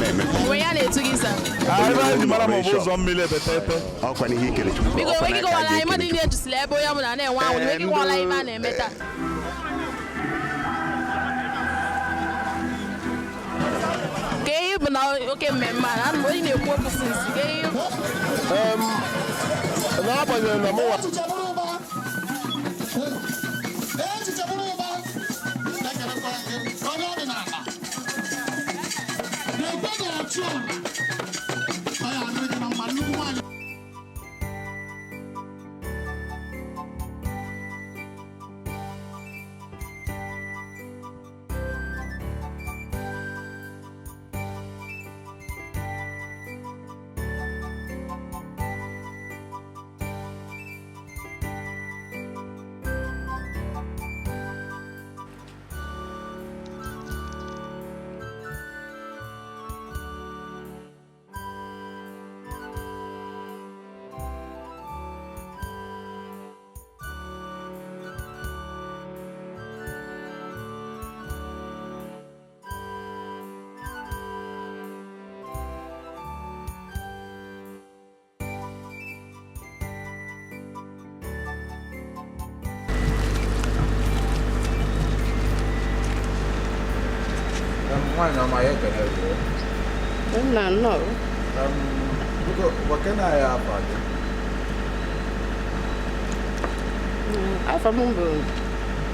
na-eme. Onwe ya na-etu gị sa. Ebe anyị ji mara ma ọ bụ ụzọ mmiri ebetete. Ọkwa n'ihe ikele Chukwu. Biko Ọkwa enweghị n'aka kọwara anyị anyị mmadụ ekele niile ejusila ebe onye ọbụla na-enwe anwụrụ, enweghị kọwara anyị ife a na-eme taa. Ka ihe bụ na oke mmemme a na onye na-ekwu okwu sinsi ka ihe bụ. N'agbanyeghị na mụnwa Echiche bụrụ ụba. Echiche bụrụ ụba. Ekelekwa gị, onye ọdịnala. Na-ekwe ga-achụ ọna. Ọ ya adịrị gị na mma, nnukwu nwaanyị. Nwaanyị ọma, ya ekene gị. Nna, nnọọ. Biko, gwakena anyị afa gị. Afọ m bụ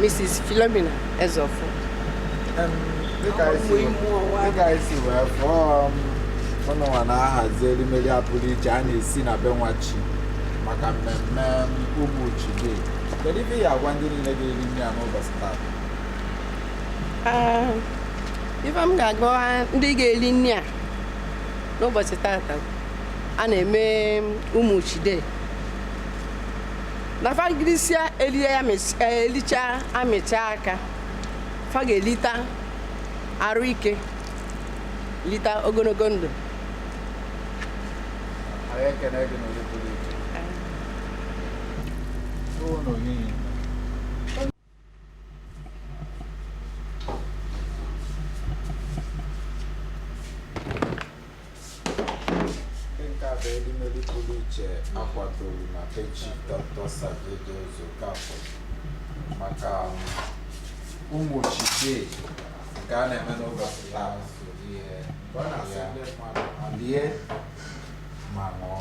Mrs. Philomena Ezeofor. Dịka anyị si wee fụọ ụnụ nwa na-ahazi erimeri a pụrụ iche a na-esi na be nwachi maka mmemme Ụmụchi Day. Kedu ife ị ga-agwa ndị niile ga-eri nri a n'ụbọchị taa? Ah, ife m ga-agwa ndị ga-eri nri a n'ụbọchị tata a na-eme Ụmụchi Day na fagirisia elie ya elicha amịcha aka, fa ga-elita arụ ike, lita ogologo ndụ. Anyị ekene gị n'ụdị pụrụ iche. Ụnụ niile. Ndị nke a bụ erimeri pụrụ iche akwadoro na be Chief Dr. Savioje Okafor maka Ụmụchi Day nke a na-eme n'ụbọchị taa. Ọ na-asị ndị mmadụ lie ma ṅụọ.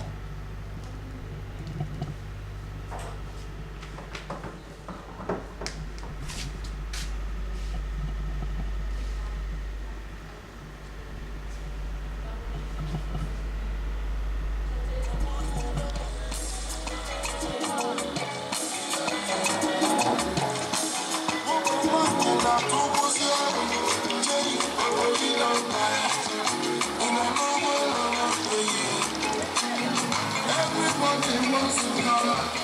Everybody wants to holler.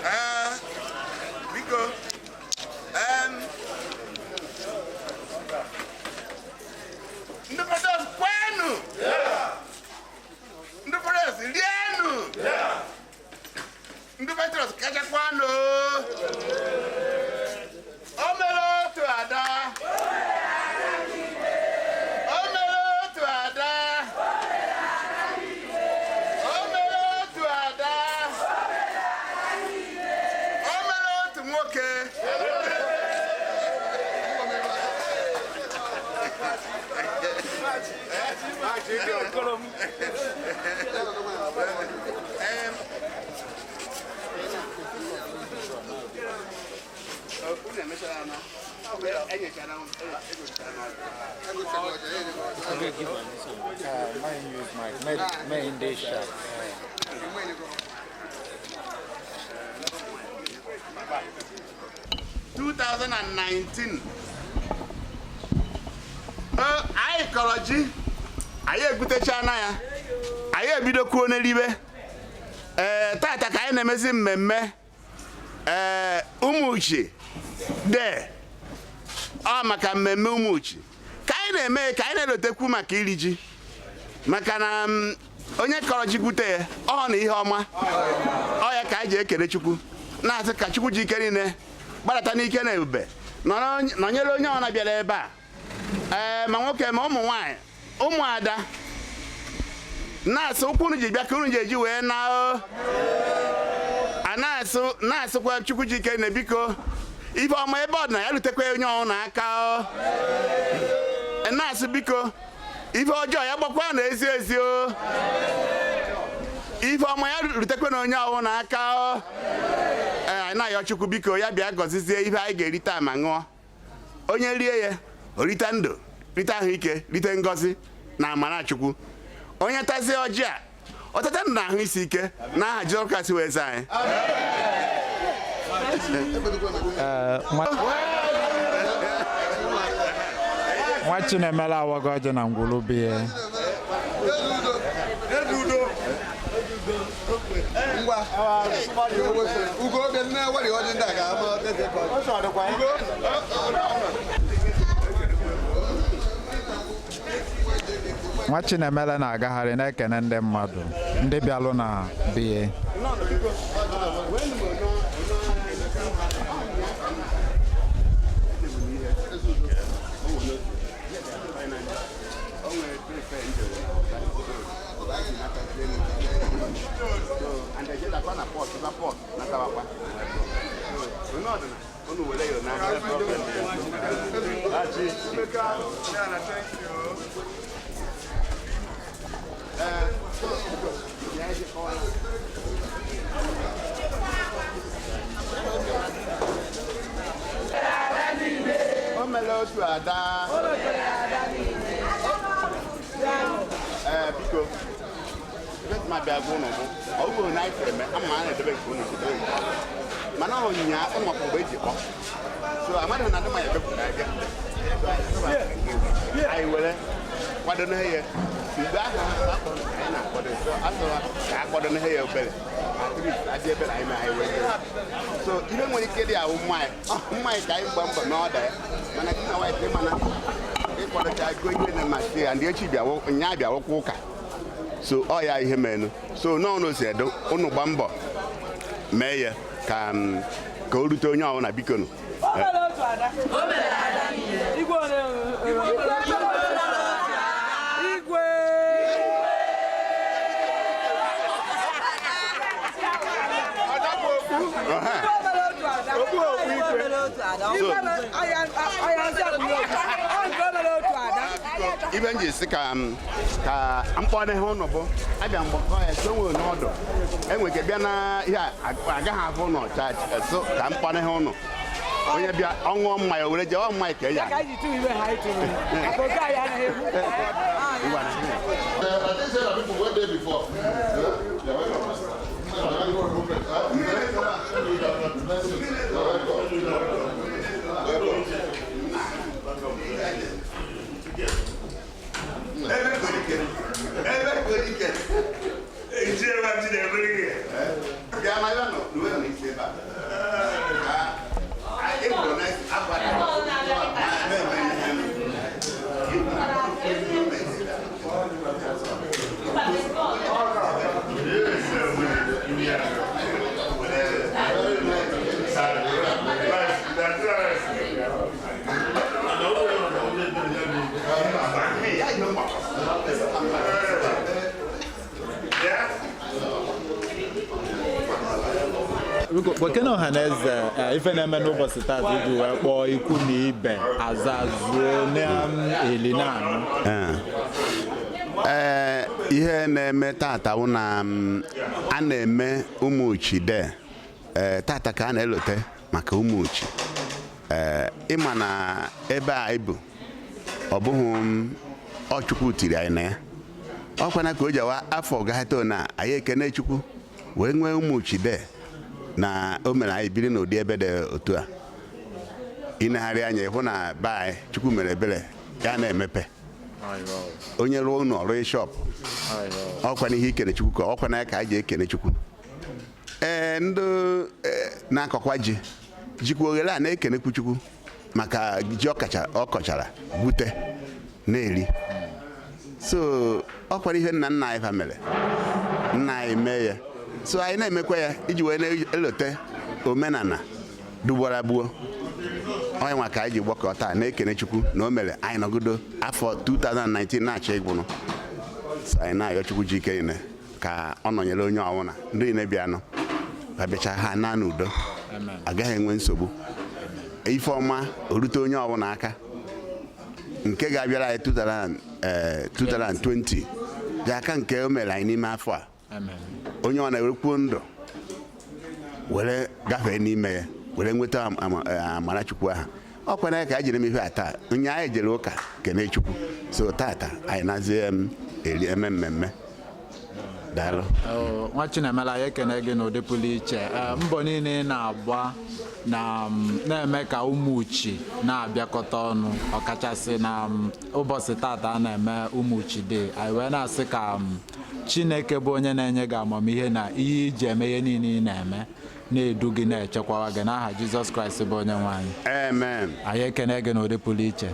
Ee, biko, ndị Petros kwenu, ndị Petros rienu, ndị Petros kachakwanụ. O mere otu ada, o mere otu ada, o mere otu ada, o mere otu nwoke. Unu emechara na enyechara May use mic. May in this shot. 2019. Anyị kọrọ ji, anyị egwutechana ya, anyị ebidokwuo n'eribe. Ee, tata ka anyị na-emezi mmemme ee Ụmụuchi de ọ maka mmemme Ụmụuchi ka anyị na-eme, ka anyị na-elotekwu maka iri ji, maka na onye kọrọ ji gwute ya ọ na ihe ọma ọ ya ka anyị ji ekele Chukwu, na-asị ka Chukwu ji ike niile gbadata n'ike na ebube nọnyere onye ọna bịara ebe a. Ee, ma nwoke ma ụmụ nwaanyị, ụmụada, na-asị ụkwụ unu ji bịa ka unu ji eji wee na o a na-asụ na-asịkwa Chukwu ji ike na biko ife ọma ebe ọ dị na ya rutekwa onye ọna aka o. Na-asị biko ife ọjọọ ya gbakwa na ezi ezi o, ife ọma ya rutekwa na onye ọwụ na aka o. Ee, anyị na-ayọ Chukwu biko ya bịa gọzizie ife anyị ga-eri taa ma ṅụọ. Onye rie ya o rite ndụ, rite ahụike, rite ngọzi na amara Chukwu. Onye tazie ọjị a ọtata ndụ na ahụ isi ike n'aha Jizọs Kraịst wee zaa anyị. Nwa Chinemele awago ọjị na ngwulu bie. Ngwa, ugo oge nne wari ọjị ndị a ga-ama. Ugo. Nwa Chinemele na-agagharị na-ekene ndị mmadụ ndị bịalụ na bie. O mere otu ada. Ee, biko, ebe ma bịa gwa ụnụ bụ ọ bụrụ na anyị si eme ama a na-edebe nke ụnụ edebe nke ọzọ, mana ọ onyinye ụnụ maka mgbe eji kpọ so amaghị na ndị mmadụ ebepụta abịa. So, anyị were kwado n'ihe ya mgbe ahụ akpọrọ anyị na-akwado, so asọrọ ka akwado n'ihe ya obere, at least adị ebere anyị mee anyị were. So ihe nwere ike dị ahụ mmanya mmanya ka anyị gba mbọ n'ọda ya, mana gị na nwaanyị mana ịkwadocha go ihe na-amasị ya ndị echi bịa nya bịa wụkwa ụka. So ọ ya ihe menụ, so n'ọnụ si edo unu gba mbọ mee ya ka ka o rute onye ọbụla biko nụ. Ibe m ji si ka ka mkpọ n'ihe ụnụ bụ abịa mgbakọ ya so nwere n'ọdụ enwe ike bịa na ihe agaghị afụ ụnụ cha so ka mkpọ n'ihe ụnụ onye bịa ọṅụọ mmanya were jee ọ mmanya ka e ya. I think say na people wey dey before. Yeah, welcome. Bịa na ya nọ, n'uwe nọ n'isi ebe a. Biko, kpọkene ọha na eze ife na-eme n'ụbọchị taata iji wee kpọọ ikwu na ibe aza zuo na eli na anụ. Ee, ihe na-eme tata wụ na a na-eme Ụmụchi Day. Ee, tata ka a na-elote maka Ụmụchi. Ee, ịma na ebe a anyị bụ, ọ bụghị m, ọ Chukwu tiri anyị na ya. Ọkwana ka o ji awa afọ gahata na anyị ekene Chukwu wee nwee Ụmụchi Day na o mere anyị biri n'ụdị ebe dị otu a. Ịnegharị anya ịhụ na be anyị, Chukwu mere ebere ya na-emepe. Onye rụọ ụlọ, rụọ shop, ọkwa n'ihe ikene Chukwu ka ọkwa na ya ka anyị ji ekene Chukwu. Ee, ndị na-akọkwa ji jikwa oghere a na-ekenekwu Chukwu maka ji ọkacha ọ kọchara gwute na-eri. So ọkwara ihe nna nna anyị fa mere, nna anyị mee ya, so anyị na-emekwa ya iji wee na-elote omenala dugbara gbuo onye nwa ka anyị ji gbakọ taa na-ekene Chukwu na o mere anyị nọgido afọ 2019 na-achọ ịgwụnụ. So anyị na-ayọ Chukwu ji ike niile ka ọ nọnyere onye ọbụla, ndị niile bịanụ ka bịacha ha na n'udo, agaghị enwe nsogbu. Ife ọma orute onye ọbụla aka nke ga-abịara anyị 2020 dị aka nke o mere anyị n'ime afọ a. Onye ọ na-ewekwuo ndụ were gafee n'ime ya were nweta amara Chukwu ahụ. Ọ kwere ka anyị jiri eme ihe a taa. Onye anyị jere ụka kene Chukwu, so tata anyị nazie m eri eme mmemme. Daalụ. Oh, nwa Chinemere, anyị ekene gị n'ụdị pụrụ iche. Mbọ niile ị na-agba na na-eme ka Ụmụchi na-abịakọta ọnụ, ọkachasị na ụbọchị tata a na-eme Ụmụchi Day, anyị wee na-asị ka Chineke bụ onye na-enye gị amamihe na ihe iji eme ihe niile ị na-eme, na-edu gị, na-echekwawa gị n'aha Jizọs Kraịst bụ onye nwe anyị. Amen. Anyị ekene gị n'ụdị pụrụ iche.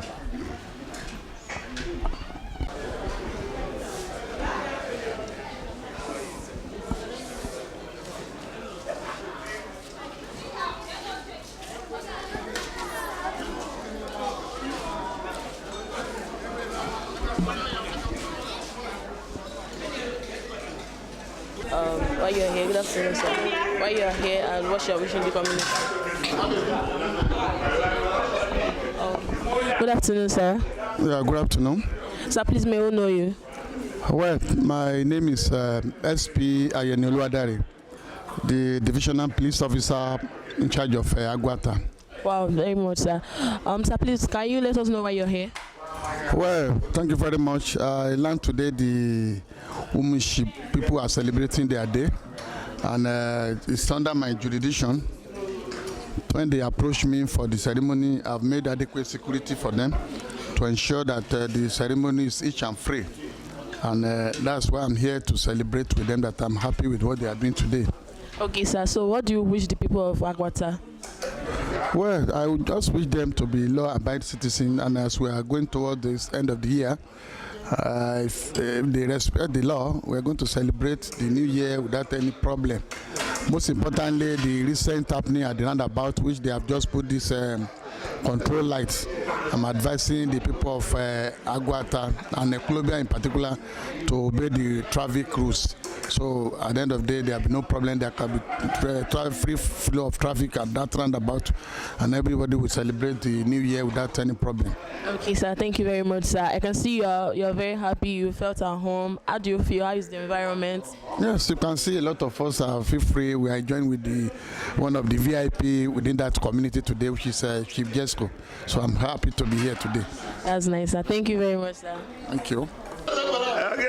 Why you're here, good afternoon, sir. Why you're here and what you're wishing the community. Good afternoon, sir. Yeah, good afternoon. Sir, please may we know you? Well, my name is SP Ayeni Oluwadare, the divisional police officer in charge of Aguata. Wow, very much, sir. Sir, please, can you let us know why you're here? Well, thank you very much. I learned today the Umushi people are celebrating their day, and it's under my jurisdiction. When they approached me for the ceremony, I've made adequate security for them to ensure that the ceremony is each and free. And that's why I'm here to celebrate with them, that I'm happy with what they are doing today. Okay, sir. So what do you wish the people of Aguata? Well, I would just wish them to be law-abiding citizens, and as we are going toward this end of the year, if they respect the law, we are going to celebrate the new year without any problem. Most importantly, the recent happening at the roundabout, which they have just put this control lights. I'm advising the people of Aguata and Ekwulobia in particular to obey the traffic rules. So at the end of the day, there will be no problem. There can be free flow of traffic at that roundabout, and everybody will celebrate the new year without any problem. Okay, sir. Thank you very much, sir. I can see you're very happy. You felt at home. How do you feel? How is the environment? Yes, you can see a lot of us are feel free. We are joined with the one of the VIP within that community today, which is Chief Jesco. So I'm happy to be here today. That's nice, sir. Thank you very much, sir. Thank you. Okay.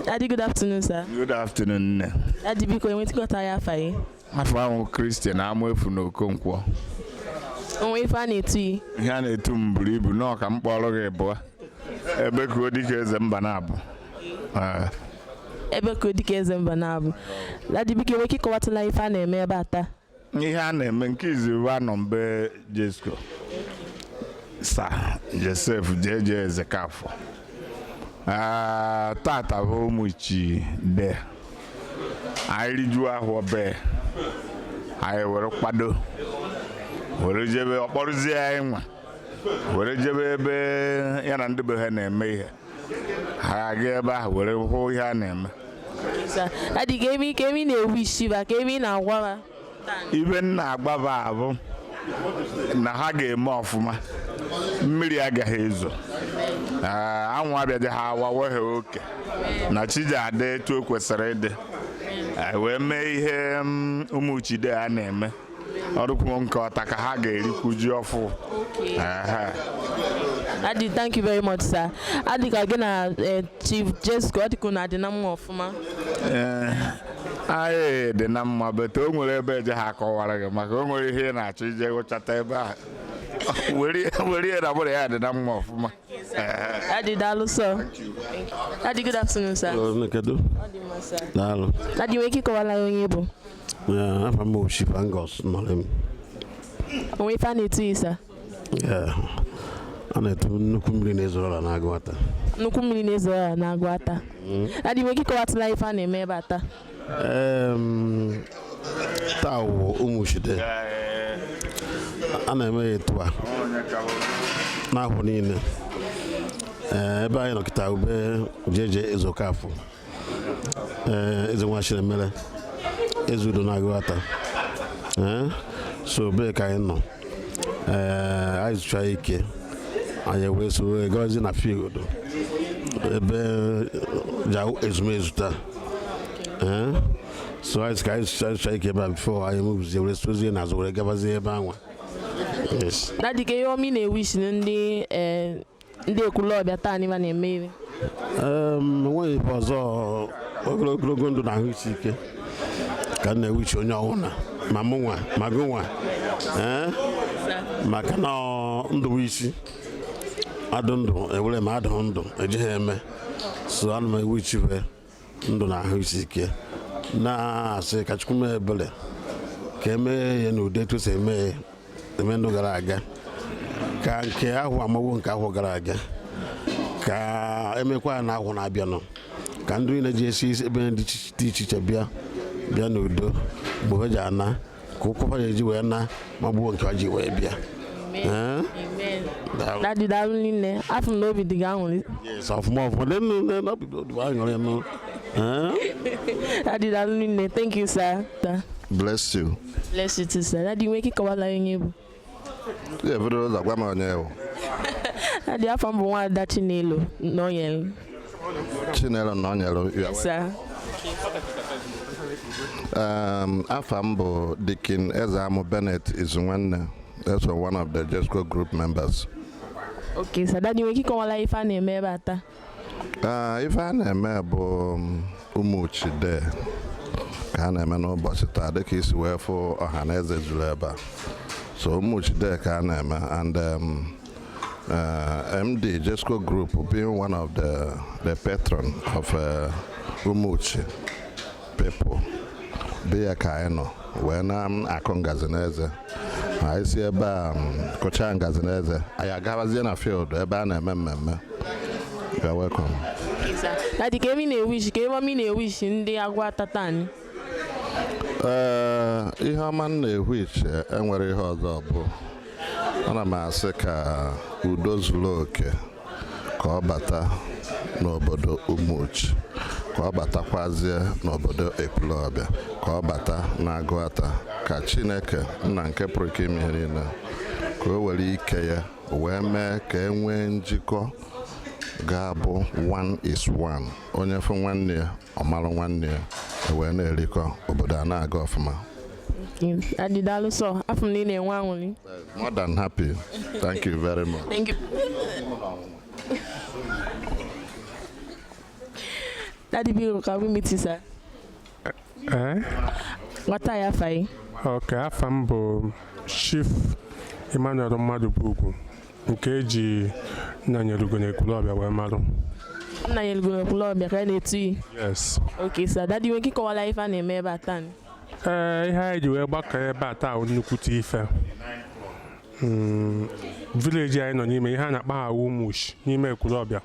Daddy, good afternoon, sir. Good afternoon, nne. Daddy, biko, enwetikọta ya afa gị? Afọ ahụ Christian Amaefu na Okonkwo. Onwe ife a na-etu yi? Ihe a na-etu m buru ibu nọọ ka m kpọrọ gị bụọ. Ebe ka dike eze mba na-abụ. Ee. Ebe ka dike eze mba na-abụ. Daddy, biko, nwere ike ịkọwatụla ife a na-eme ebe a taa? Ihe a na-eme nke izizi, anọ mbe Jesco Sir Joseph Jeje Ezekafọ. Ee, tata bụ Ụmụchi Day. Anyị rijuo ahụ be anyị, were kwado were jebe ọkpọrụzie anyị nwa were jebe ebe ya na ndị be ha na-eme ihe. Ha aga ebe ahụ were hụ ihe a na-eme. Sir, Daddy, ka ebe ị na-ewu isi ba, ka ebe ị na-agwa ba? Ibe m na-agbaba abụ na ha ga-eme ọfụma, mmiri agaghị ezo. Ee, anwụ abịaghị ha awawe ha oke na chi ji adị etu o kwesịrị ịdị. Anyị wee mee ihe Ụmụchi Day a na-eme ọrụkwuo nke ọta ka ha ga-erikwu ji ọfụ. Ehe. Daddy, thank you very much, sir. Adị ka gị na Chief Jesco, ọ dịka unu adị na mma ọfụma. Ee, anyị dị na mma, bete o nwere ebe eje ha akọwara gị maka o nwere ihe ị na-achọ ije gụchata ebe ahụ were ihe na bụrụ ya dị na mma ọfụma. Ehe. Daddy, daalụ sir. Daddy, good afternoon, sir. Kedu? Ọ dị mma, sir. Daalụ. Daddy, nwere ike ịkọwala ya onye ị bụ? Ee, afa m bụ Chief Angus Nọrịm. Onwe ife a na-etu yi, sir? Ee, a na-etu nnukwu mmiri na-ezoro ọla na-agụ ata. Nnukwu mmiri na-ezo ya na-agụ ata. Daddy, nwere ike ịkọwatụla ife a na-eme ebe a taa? Taa wụ Ụmụchi Day. A na-eme ya etu a n'afọ niile. Ee, ebe anyị nọ kịta ube Jeje Ezokafọ. Ee, eze nwa Chinemere, eze udo na-agụ ata. Ee, so bee ka anyị nọ. Ee, anyị zụchara ike, anyị wee soro gawazie na field ebe ja ezumezu taa. Ee, so anyị sị ka anyị zụcha ike ebe a before anyị emuvuzie were sozie n'azụ were gabazie ebe anwa. Yes. Daddy, ka ihe ọma ị na-ewish ndị ndị Ekwulọbịa taa n'ime a na-eme ihe? Enweghị ife ọzọ, ogologo ndụ na ahụ isi ike ka m na-ewichi onye ọbụla, ma mụ nwa ma gị nwa. Ee, maka na ọ ndụ bụ isi adụ ndụ ewere ma adụ ndụ ejighị eme. So ana m ewichiwe ndụ na ahụ isi ike, na-asị ka Chukwu mee ebere ka emee ya n'ụdị etu esi eme ya eme ndụ gara aga, ka nke ahụ amawo nke ahụ gara aga, ka emekwa ya na ahụ na-abịanụ, ka ndị niile ji esi ebe dị iche iche bịa bịa n'udo mgbe ha ji ana, ka ụkwụ ha ji wee na ma gbuo nke ha ji wee bịa. Eh? Daalụ. Daddy, daalụ niile. Afọ m na obi dị gị aṅụrị. Yes, ọfụma ọfụma. Lenu, lenu, obi dị aṅụrị nụ. Eh? Daddy, daalụ niile. Thank you, sir. Sir. Bless you. Bless you too, sir. Daddy, nwere ike ịkọwala ya onye bụ? Ya eburu ụzọ gwa m onye wụ. Daddy, afọ m bụ Nwaada Chinelo Nọnyere. Chinelo Nọnyere. You are Sir. Afa m bụ Deacon Ezeamu Bennett Izunwanne. That's one of the Jesco group members. Okay, sir. Daddy, nwere ike ịkọwala ife a na-eme ebe a taa? Ife a na-eme bụ Ụmụchi Day ka a na-eme n'ụbọchị taa, dịka isi wee fụ ọha na eze juru ebe a. So Ụmụchi Day ka a na-eme, and MD Jesco Group being one of the patron of Ụmụchi people, be ya ka anyị nọ wee na-akụ ngazi n'eze. Anyị si ebe a kụchaa ngazi n'eze, anyị agabazie na field ebe a na-eme mmemme. You are welcome. Okay, sir. Daddy, ka ebe ị na-ewish, ka ebe ọma ị na-ewish ndị Agụata taa ni? Ee, ihe ọma m na-ehu iche enwere ihe ọzọ bụ ana m asị ka udo zuru oke ka ọ bata n'obodo Ụmụchi, ka ọ batakwazie n'obodo Ekwulọbịa, ka ọ bata n'Agụata, ka Chineke nna nke pụrụ ike ime ihe niile ka o were ike ya wee mee ka e nwee njikọ ga-abụ one is one, onye fụ nwanne ya ọ marụ nwanne ya, e wee na-erikọ obodo a na-aga ọfụma. Daddy, daalụ sọ. Afọ m na ị na-enwe aṅụrị. More than happy. Thank you very much. Thank you. Daddy, biko, can we meet you, sir? Eh? Nwata ya afa gị. Ok, afa m bụ Chief Emmanuel Mmadụbugwu nke eji Nnanyelugo na Ekwulọbịa wee marụ. Nnanyelugo na Ekwulọbịa ka a na-etu yi. Yes. Okay, sir. Daddy, nwere ike ịkọwala ife a na-eme ebe a taa? Ee, ihe anyị ji wee gbakọ ebe a taa wụ nnukwute ife. Village anyị nọ n'ime ihe a na-akpọ ha Umuchi n'ime Ekwulọbịa.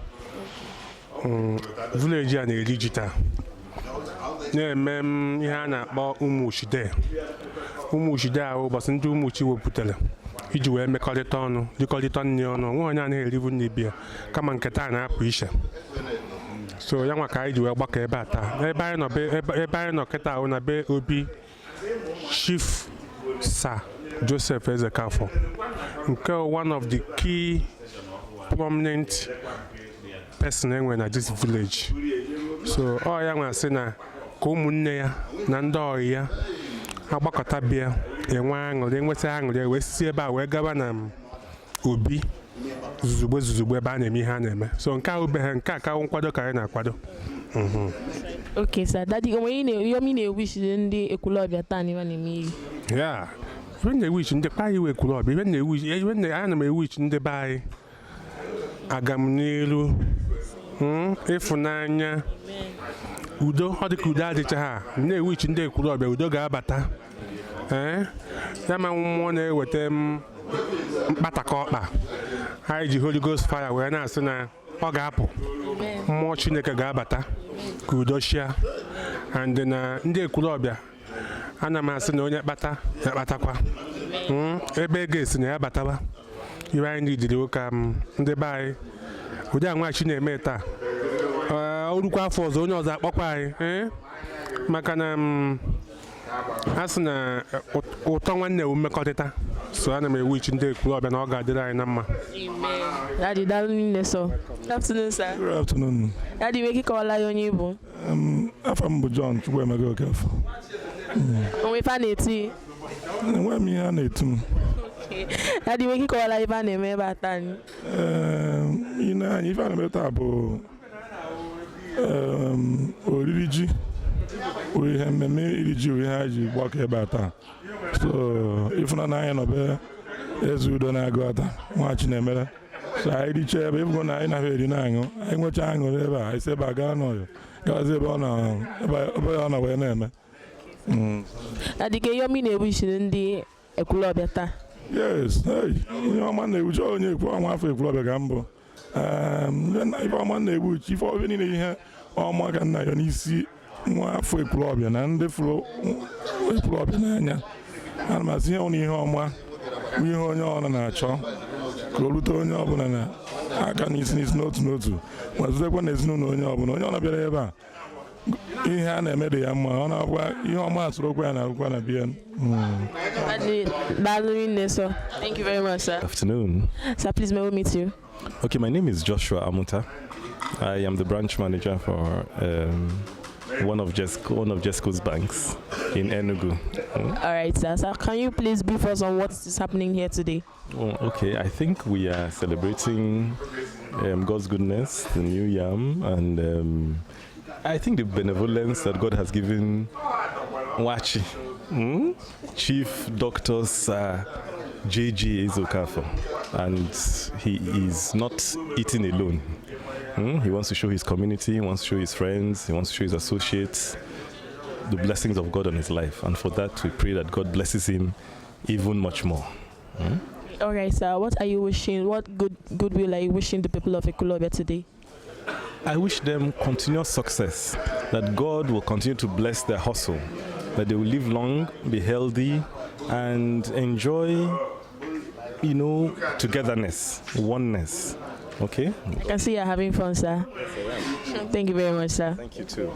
Village a na-eri ji taa, na-eme ihe a na-akpọ Umuchi Day. Umuchi Day ahụ ụbọchị ndị Umuchi wepụtara iji wee mekọrịta ọnụ, rikọrịta nri ọnụ. Onwe onye anaghị eribu nri bịa, kama nke taa na-apụ iche. So ya nwa ka anyị ji wee gbakọ ebe a taa. Ebe anyị nọ ebe anyị nọ kịta ahụ na be obi Chief Sir Joseph Ezekafọ, nke one of the key prominent person enwe na this village. So ọ ya nwa sị na ka ụmụnne ya na ndị ọyị ya agbakọta bịa enwe aṅụrị, enweta aṅụrị, wee si ebe a wee gaba na obi zuzugbe zuzugbe ebe a na-eme ihe a na-eme. So nke a ubeghị nke a ka nkwado ka anyị na-akwado. Okay, sir. Daddy, onwe ihe ọma ị na-ewish ndị Ekwulọbịa taa na ihe a na-eme ihe? Ya, ihe m na-ewish ndị kpa iwe Ekwulọbịa, ihe m na-ewish, ihe ana m ewish ndị be anyị agamniru, ịfụnanya, udo. Ọ dịka udo adịcha ha na-ewish ndị Ekwulọbịa udo ga-abata. Ee, ya ma mmụọ na-eweta m mkpataka ọkpa, anyị ji Holy Ghost fire wee na-asị na ọ ga-apụ, mmụọ Chineke ga-abata ka udo chia. And na ndị Ekwulọbịa, ana m asị na onye kpata ya kpatakwa. Ebe ego esi na ya bataba. Iwe anyị jiri ụka m ndị be anyị ụdị a nwachi na-eme taa. Ee, o rukwa afọ ọzọ, onye ọzọ akpọkwa anyị. Ee, maka na a sị na ụtọ nwanne wu mmekọrịta. So ana m ewichi ndị Ekwulọbịa na ọ ga-adịrị anyị na mma. Daddy, daalụ niile, sir. Good afternoon, sir. Good afternoon. Daddy, nwere ike ịkọwala ya onye ị bụ? Afa m bụ John Chukwuemeka Okafọ. Onwe ife a na-eti yi? Enweghị m ihe a na-etu m. Daddy, nwere ike ịkọwala ife a na-eme ebe a taa? Ị na-anya ife a na-eme taa bụ oriri ji, bụ ihe mmemme iri ji, bụ ihe anyị ji gbakọ ebe a taa. So ịfụnanya anyị nọ be eze udo na-agụ ata nwa Chinemere. So anyị richaa ebe ịfụgo na anyị na eri na-aṅụ, anyị nwechaa aṅụrị ebe a, anyị si ebe a gaa n'ọyọ, gawazi ebe ọ nọ, ebe ọ nọ wee na-eme. Daddy, ka ihe ọma ị na-ewish ndị Ekwulọbịa taa? Yes, hey, ihe ọma na-ewuchi onye ekwu ọnwa afọ Ekwulọbịa ka mbụ. Ife ọma na-egbu uche, ife ọbịa niile, ihe ọma ka nna ya n'isi nwa afọ Ekwulọbịa na ndị fụrụ Ekwulọbịa n'anya. Ana m asị ihe ọnụ ihe ọma bụ ihe onye ọbụla na-achọ ka o rute onye ọbụla na aka n'isi n'isi, n'otu n'otu, ma zutekwa n'ezinụlọ onye ọbụla. Onye ọbụla bịara ebe a, ihe a na-eme dị ya mma, ọ na-abụkwa ihe ọma soro ya na-arụkwa na biya. Daddy, daalụ rinne, sir. Thank you very much, sir. Afternoon. Sir, please may we meet you? Okay, my name is Joshua Amuta. I am the branch manager for one of Jesco's banks in Enugu. All right, sir. Sir, can you please brief us on what is happening here today? Oh, okay, I think we are celebrating God's goodness, the new yam, and I think the benevolence that God has given Wachi, Chief Doctor Sir JG Ezokafo, and he is not eating alone. He wants to show his community, he wants to show his friends, he wants to show his associates the blessings of God on his life. And for that, we pray that God blesses him even much more. All right, sir. What are you wishing? What goodwill are you wishing the people of Ekwulobia today? I wish them continuous success, that God will continue to bless their hustle, that they will live long, be healthy, and enjoy togetherness, oneness. Okay? I can see you're having fun, sir. Thank you very much, sir. Thank you too.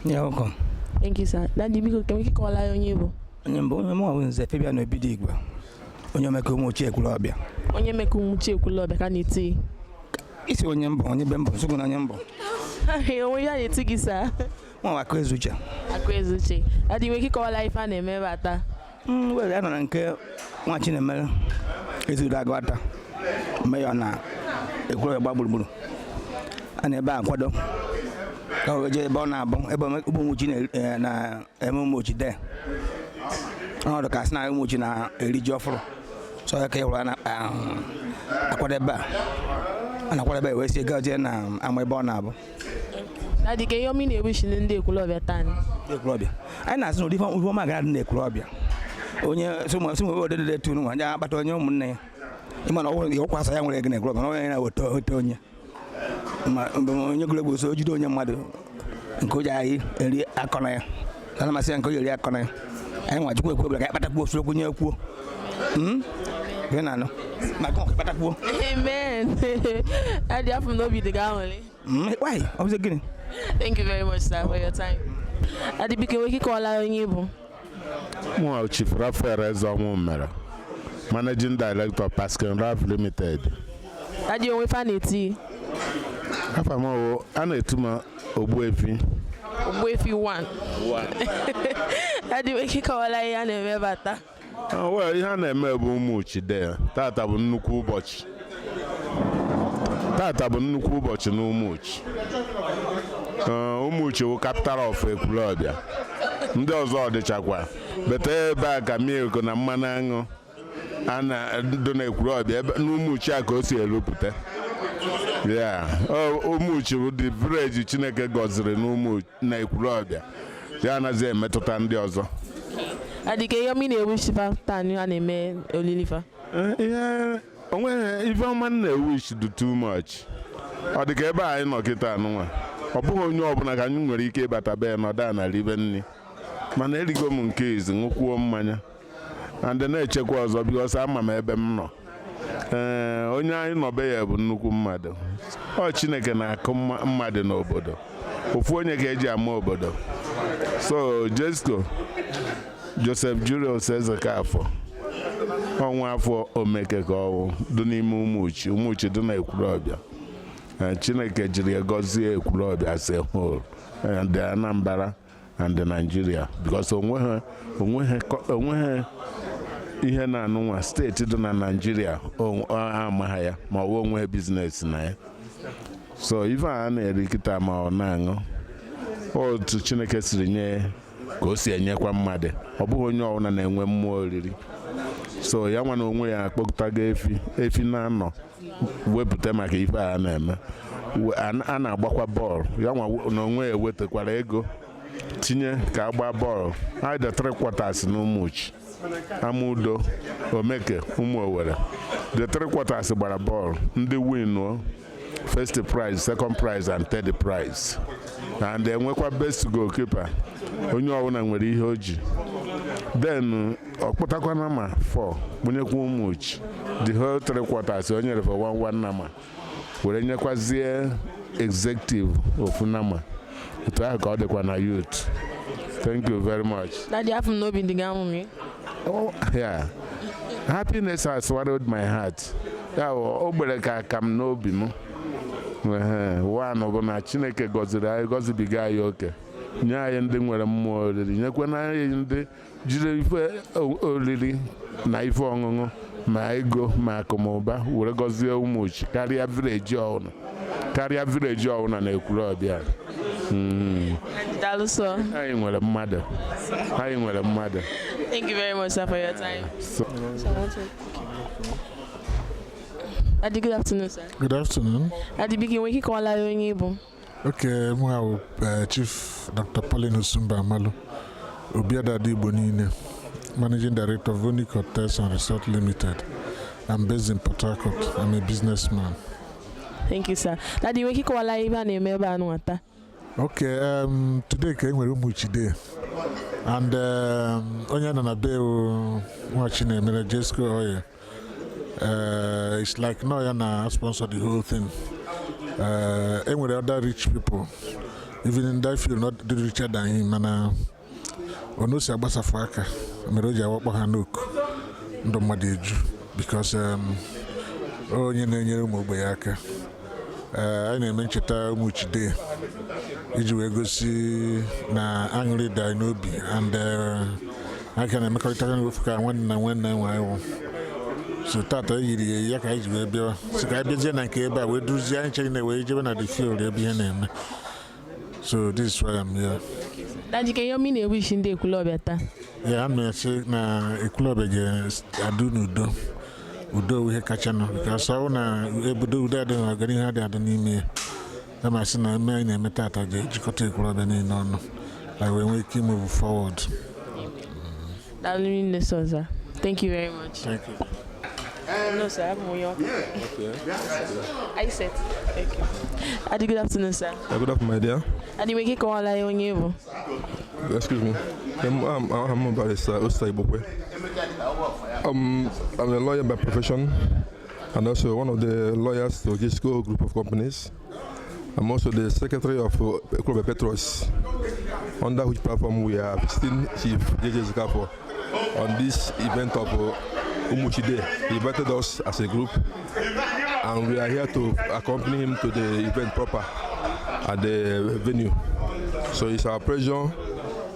You're welcome. Thank you, sir. Daddy, biko, can we call onye bụ? Onye mbụ, onye mụ bụ Nze Fabian Obidigwe, onye omeka Ụmụchi Ekwulọbịa. Onye meka Ụmụchi Ekwulọbịa ka a na-eti. Isi onye mbụ, onye be mbụ, nsogbu na onye mbụ. Onwe ya na-eti gị, sir? Nwa Akụ Ezuche. Akụ Ezuche. Daddy, nwere ike ịkọwala ife a na-eme ebe a taa? Were anọ na nke nwa Chinemere Ezeudo Agụata, mayor na Ekwulọbịa gba gburugburu. A na ebe a kwado ka o jee ebe ọ na-abụ ebe Ụmụchi na-eme Ụmụchi dee ọnọdụ ka sị na Ụmụchi na-eri ji ọfụrụ. So ya ka ị hụrụ a na-akwado ebe a. A na-akwadebe wee sie gaa jee na ama ebe ọ na-abụ. Daddy, ka ihe ọma ị na-ewish ndị Ekwulọbịa taa ni? Ekwulọbịa, anyị na-asị na ụdị ife ọma gara adị na Ekwulọbịa, onye sụmụ odedede tunu nwa ya akpata onye ụmụnne ya, ịma na ọwụ ọkwa asa ya nwere ego na Ekwulọbịa, na onye na-eweta ote onye ma mgbe onye gụrụ egwu so o jide onye mmadụ nke o ji anyị eri akọ na ya na amasị ya nke o ji eri akọ na ya. Anyị nwa Chukwu ekwebere ka anyị kpatakwuo ofu nye kwuo. Gị na-anụ maka ọ kpatakwuo. Amen. Daddy, afọ m n'obi dị gị aṅụrị. Why? Ọ bụzi gịnị? Thank you very much, sir, for your time. Daddy, biko, nwere ike ịkọwala onye ị bụ? Mụ Chief Raphael Ezeonwu mere, Managing Director, Pascal Ralph Limited. Daddy, onwe fa na-eti? Afa m wụ, a na-etu m Ogbuefi. Ogbuefi 1. Daddy, nwere ike ịkọwala ihe a na-eme ebe a taa? Ah, well, ihe a na-eme bụ Ụmụchi Day. Tata bụ nnukwu ụbọchị. Tata bụ nnukwu ụbọchị na Ụmụchi. Ụmụchi wụ capital of Ekwulọbịa. Ndị ọzọ dịchakwa bete ebe a ka milk na mmanụ aṅụ a na dị na Ekwulọbịa, ebe n'Ụmụchi a ka o si erupụta ya. Ụmụchi bụ the village Chineke gọziri n'ụmụ na Ekwulọbịa, ya anaghịzi emetụta ndị ọzọ. Daddy, ka ihe ọma ị na-ewish fa taa ni a na-eme olili fa? Ihe onweghị ife ọma m na-ewish dị too much. Ọ dị ka ebe a anyị nọ kịta anụnwa, ọ bụghị onye ọbụla ka anyị nwere ike ịbata be ya nọdụ ana ribe nri, mana erigo m nke izi, ṅụkwuo mmanya and na-echekwa ọzọ because ama m ebe m nọ. Ee, onye anyị nọ be ya bụ nnukwu mmadụ. Ọ Chineke na-akụ mmadụ n'obodo, ofu onye ka eji ama obodo. So Jesco Joseph Julius Ezekafọ, ọnwa afọ Omeke ka ọwụ dị n'ime Ụmụchi. Ụmụchi dị na Ekwulọbịa. Chineke jiri ya gọzie Ekwulọbịa as a whole and the Anambra and the Nigeria, because onweghị ihe na-anụnwa steeti dị na Nigeria amaghị ya ma ọ bụ onweghị business na ya. So ife a na-eri kịta ma ọ na-aṅụ, otu Chineke siri nye ka o si enyekwa mmadụ. Ọ bụghị onye ọbụla na-enwe mmụọ oriri. So ya nwa na onwe ya akpọpụtago efi, efi na-anọ wepụta maka ife a na-eme. A na-agbakwa bọọlụ, ya nwa na onwe ya ewetakwara ego tinye ka agba bọọlụ either three quarters na Ụmụchi, Amaudo, Omeke, Ụmụ Owere. The three quarters gbara bọọlụ, ndị win first prize, second prize and third prize, and enwekwa best goalkeeper. Onye ọbụla nwere ihe o ji. Then ọ kpụtakwa nama 4 kpụnyekwa Ụmụchi, the whole three quarters o nyere for one one nama, were nyekwazie executive ofu nama. Otu ahụ ka ọ dịkwa na youth. Thank you very much. Daddy, afọ m n'obi dị gị aṅụrị. Oh, yeah. Happiness has swallowed my heart. Ya bụ, o gbere ka aka m n'obi m. One bụ na Chineke gọziri anyị, gọzibiga anyị oke, nye anyị ndị nwere mmụọ oriri, nyekwana anyị ndị jiri ife oriri na ife ọṅụṅụ ma ego ma akụmụba were gọzie Ụmụchi karịa village ọbụla, karịa village ọbụla na Ekwulọbịa. Daalụ sọ. Anyị nwere mmadụ, anyị nwere mmadụ. Thank you very much, sir, for your time. So, So I want to. Daddy, good afternoon, sir. Good afternoon. Daddy, biko, nwere ike ịkọwala anyị onye ị bụ? Okay, mụ bụ Chief Dr. Pauline Osumba Amalu, Obiadada Igbo niile, Managing Director of Vonic Hotels and Resort Limited. I'm based in Port Harcourt. I'm a businessman. Thank you, sir. Daddy, nwere ike ịkọwala anyị ihe a na-eme ebe a nụnwa taa? Okay, today ka e nwere Ụmụchi Day. And onye nọ na be nwa Chinemere Jesco Oil. It's like no ya na sponsor the whole thing. E nwere other rich people, even in that field, not the richer than him, mana onu si agbasafụ aka mere o ji awakpọ ha n'oku ndụ mmadụ eju, because onye na-enyere ụmụ ogbenye aka. Anyị na-eme ncheta Ụmụchi Day iji wee gosi na aṅụrị dị anyị n'obi and aka na-emekọrịta n'ofu ka nwanne na nwanne nwe anyị. So tata e yiri ya ka anyị ji wee bịa, so ka anyị bịazie na nke ebe a wee duzie anyị chere na wee jebe na the field ebe ihe na-eme. So this is why I'm here. Daddy, ka ihe ọma ị na-ewish ndị Ekwulọbịa taa? Ya, ana m asị na Ekwulọbịa ga-adị n'udo. Udo bụ ihe kachanụ, because ọ bụrụ na obodo udo adịghị, ọganihu adịghị adị n'ime ya. Ya ma sị na eme anyị na-eme tata ga-ejikọta Ekwulọbịa niile ọnụ, anyị wee nwee ike move forward. Daalụ rinne, sir. Thank you very much. Thank you. No, sir, I'm on your. I said, thank you. Adi, good afternoon, sir. Yeah, good afternoon, my dear. Adi, we can call onye bụ. Excuse me. I'm Barrister Osta Ibokwe. I'm a lawyer by profession and also one of the lawyers to Gisco Group of Companies. I'm also the secretary of Ekwulobia Petros, under which platform we are visiting Chief JJ Zikafo on this event of Umuchi Day. He invited us as a group, and we are here to accompany him to the event proper at the venue. So it's our pleasure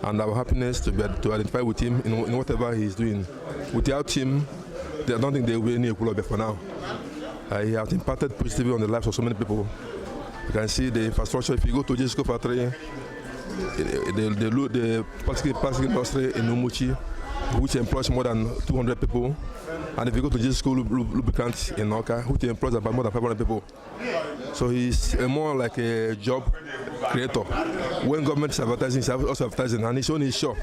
and our happiness to identify with him in whatever he is doing. Without him, I don't think there will be any Ekwulobia for now. He has impacted positively on the lives of so many people. You can see the infrastructure. If you go to Jesco factory, the plastic industry in Umuchi, which employs more than 200 people. And if you go to Jesco Lubricant in Awka, which employs about more than 500 people. So he's more like a job creator. When government is advertising, he's also advertising, and he's only sure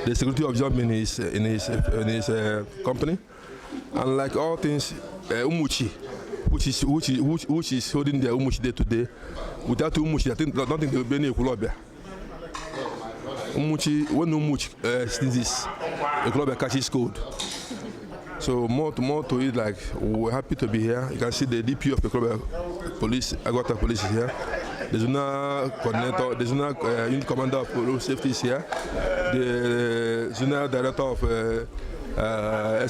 the security of job in his company. And like all things, Umuchi, which is holding their Umuchi Day today, without Umuchi, I don't think there will be any Ekwulobia. Umuchi, when Umuchi sneezes, Ekwulobia catches cold. So more to it, like, we're happy to be here. You can see the DPO of the Ekwulobia Police, Aguata Police is here. The zonal coordinator, the zonal unit commander of road safety is here. The zonal director of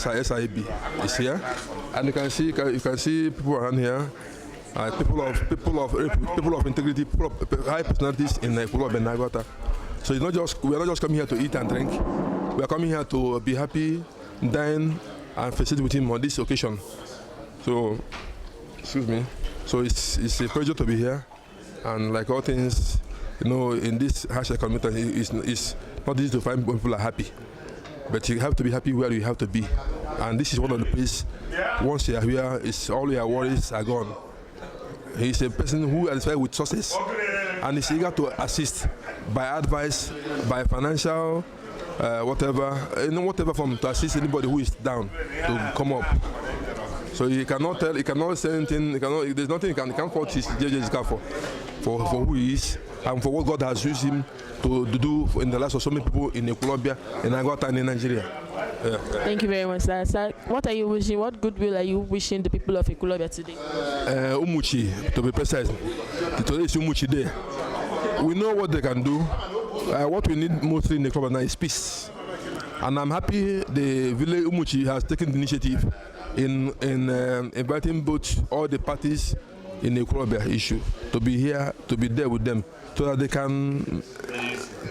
SIB is here, and you can see people around here, people of integrity, people of high personalities in Ekwulobia and Aguata. So it's not just we are not just coming here to eat and drink. We are coming here to be happy, dine, and felicitate with him on this occasion. So, excuse me. So it's a pleasure to be here, and like all things, in this harsh economic time, it's not easy to find people are happy. But you have to be happy where you have to be. And this is one of the places, once you are here, it's all your worries are gone. He's a person who identifies with success and is eager to assist by advice, by financial, whatever, in whatever form to assist anybody who is down to come up. So he cannot tell, he cannot say anything, he cannot, there's nothing he can't fault his JJ for who he is and for what God has used him to do in the lives of so many people in Colombia, in Aguata, and in Nigeria. Yeah. Thank you very much, sir. Sir, what are you wishing? What goodwill are you wishing the people of Ekwulobia today? Umuchi, to be precise. Today is Umuchi Day. We know what they can do. What we need mostly in the club now is peace. And I'm happy the village Umuchi has taken the initiative in inviting both all the parties in the Ekwulobia issue to be here, to be there with them, so that they can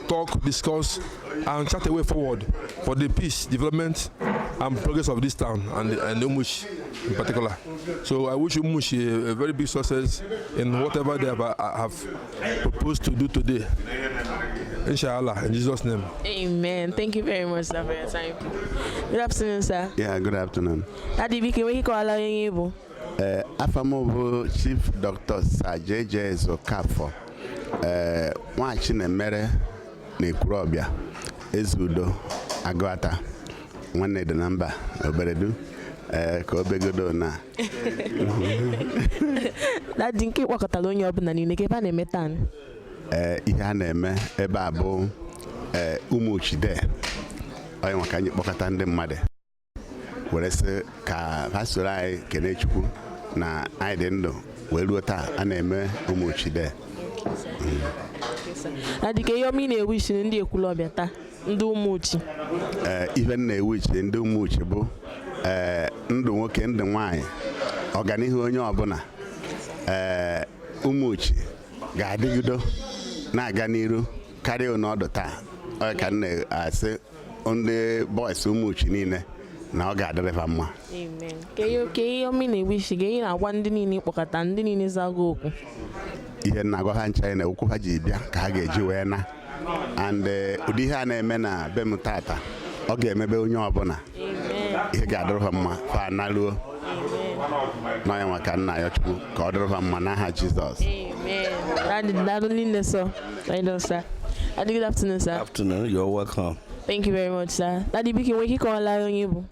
talk, discuss, and chart a way forward for the peace, development, and progress of this town and Umuchi in particular. So I wish Umuchi a very big success in whatever they have proposed to do today. Inshallah, in Jesus' name. Amen. Thank you very much, sir, for your time. Good afternoon, sir. Yeah, good afternoon. Daddy, biko enweghị kọwala onye ị bụ. Ee, afa m bụ Chief Dr. Sir JJ Okafọ, ee, Nwachinemere na Ekwulọbịa, Ezeudo Agụata, nwanne dị na mba Oberedu, ee, ka o begodo na. Daddy, nke kpọkọtara onye ọbụla niile ka ebe a na-eme taa? Ee, ihe a na-eme ebe a bụ, ee, Umuchi Day. Onye nwa ka anyị kpọkọta ndị mmadụ were sị ka ha soro anyị kene Chukwu na anyị dị ndụ wee ruo taa a na-eme Umuchi Day. Daddy, ka ihe ọma ị na-ewishi ndị Ekwulọbịa taa, ndị Ụmụchi? Ee, ihe m na-ewichi ndị Ụmụuchi bụ, ee, ndụ nwoke, ndụ nwanyị, ọganihu onye ọbụla. Ee, Ụmụuchi ga-adịgido na-aga n'iru karịa ọnọdụ taa. Ọ ka m na-asị ndị boys Ụmụuchi niile na ọ ga-adịrịfa mma. Amen. Ka ihe ọma ị na-ewishi, ka ihe na-agwa ndị niile ịkpọkọta, ndị niile zago okwu? Ihe nna agwa ha ncha na okwu ha ji bịa ka ha ga-eji wee na and ụdị ihe a na-eme na be m tata, ọ ga-emebe onye ọbụla. Ihe ga-adịrị ha mma fa naruo. Nọ ya nwa ka nna ya Chukwu ka ọ dịrị ha mma n'aha Jizọs. Amen. Daddy, Daddy, nne, sir. Right on, sir. Daddy, good afternoon, sir. Afternoon, you're welcome. Thank you very much, sir. Daddy, biko nwere ike ịkọwala anyị onye bụ?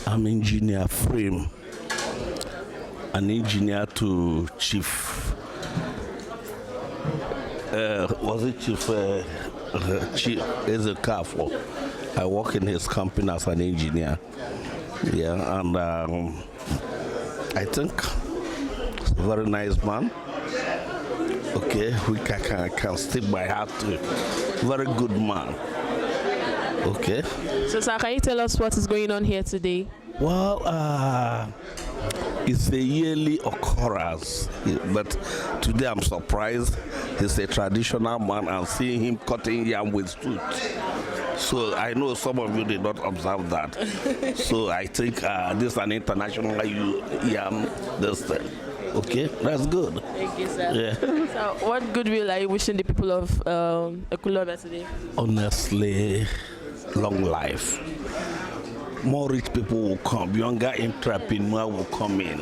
I'm Engineer Frame, an engineer to Chief. Was it Chief, Chief Ezekafo? I work in his company as an engineer. Yeah, and I think he's a very nice man. Okay, we can stick my heart to. Very good man. Okay. So, sir, can you tell us what is going on here today? Well, it's a yearly occurrence, but today I'm surprised. He's a traditional man and seeing him cutting yam with tooth. So I know some of you did not observe that. So I think this is an international yam this thing. Okay, that's good. Thank you, sir. Yeah. So, what goodwill are you wishing the people of Ekwulobia today? Honestly, long life. More rich people will come, younger entrepreneur will come in.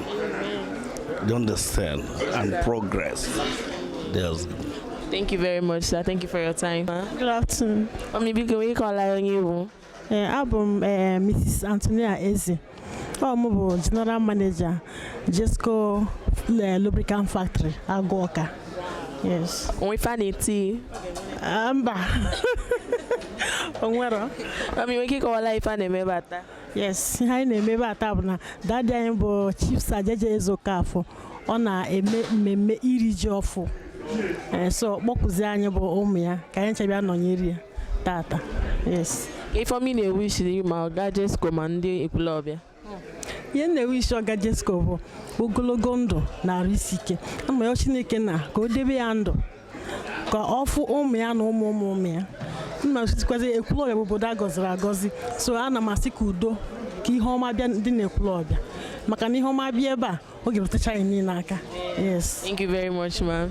You understand? And progress. There's Thank you very much, sir. Thank you for your time. Good afternoon. Mami, biko nwere ike ịkọwala anyị onye bụ? Ee, abụ m Mrs. Antonia Eze. Ọ mụ bụ General Manager Jesco Lubricant Factory, Agụọka. Yes. Onwe ife a na-eti? Mba. Onwero. Mami, nwere ike ịkọwala anyị ife a na-eme ebe a taa? Yes, ihe anyị na-eme ebe a taa bụ na daddy anyị bụ Chief Sir Jeje Ezeokafor. Ọ na-eme mmemme iri ji ọfụ. So kpọkụzie anyị bụ ụmụ ya ka anyị ncha bịa nọnyere ya tata. Yes. Ife ọma ị na-ewishiri ma ọga Jesco ma ndị Ekwulobia? Ihe m na-ewishi ọga Jesco bụ ogologo ndụ na arụ isi ike. Ama ya Chineke na ka o debe ya ndụ ka ọ fụ ụmụ ya na ụmụ ụmụ ụmụ ya. Mma sikwazi Ekwulobia bụ obodo a gọziri agọzi, so ana m asị ka udo ka ihe ọma bịa dị n'Ekwulobia, maka na ihe ọma bịa ebe a ọ ga-erutecha anyị niile aka. Yes. Thank you very much, ma'am.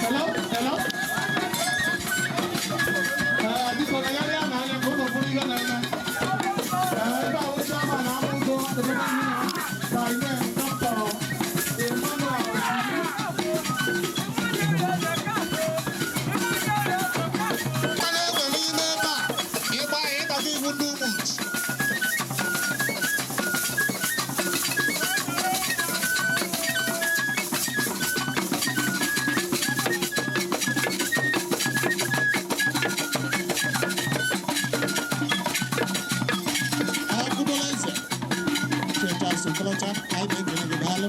Hello? Hello? Biko na ya na anya ka ụlọ bụrụ ihe na-eme. Ebe a oche ama na amụgo ebe niile by name Dr. Emmanuel. Mmanụ egbe n'ime ebe a, ịgba ya ịgbago iwu ndị Umuchi. Akwụdola eze Cheta Sokolocha, anyị na-ekele gị, daalụ.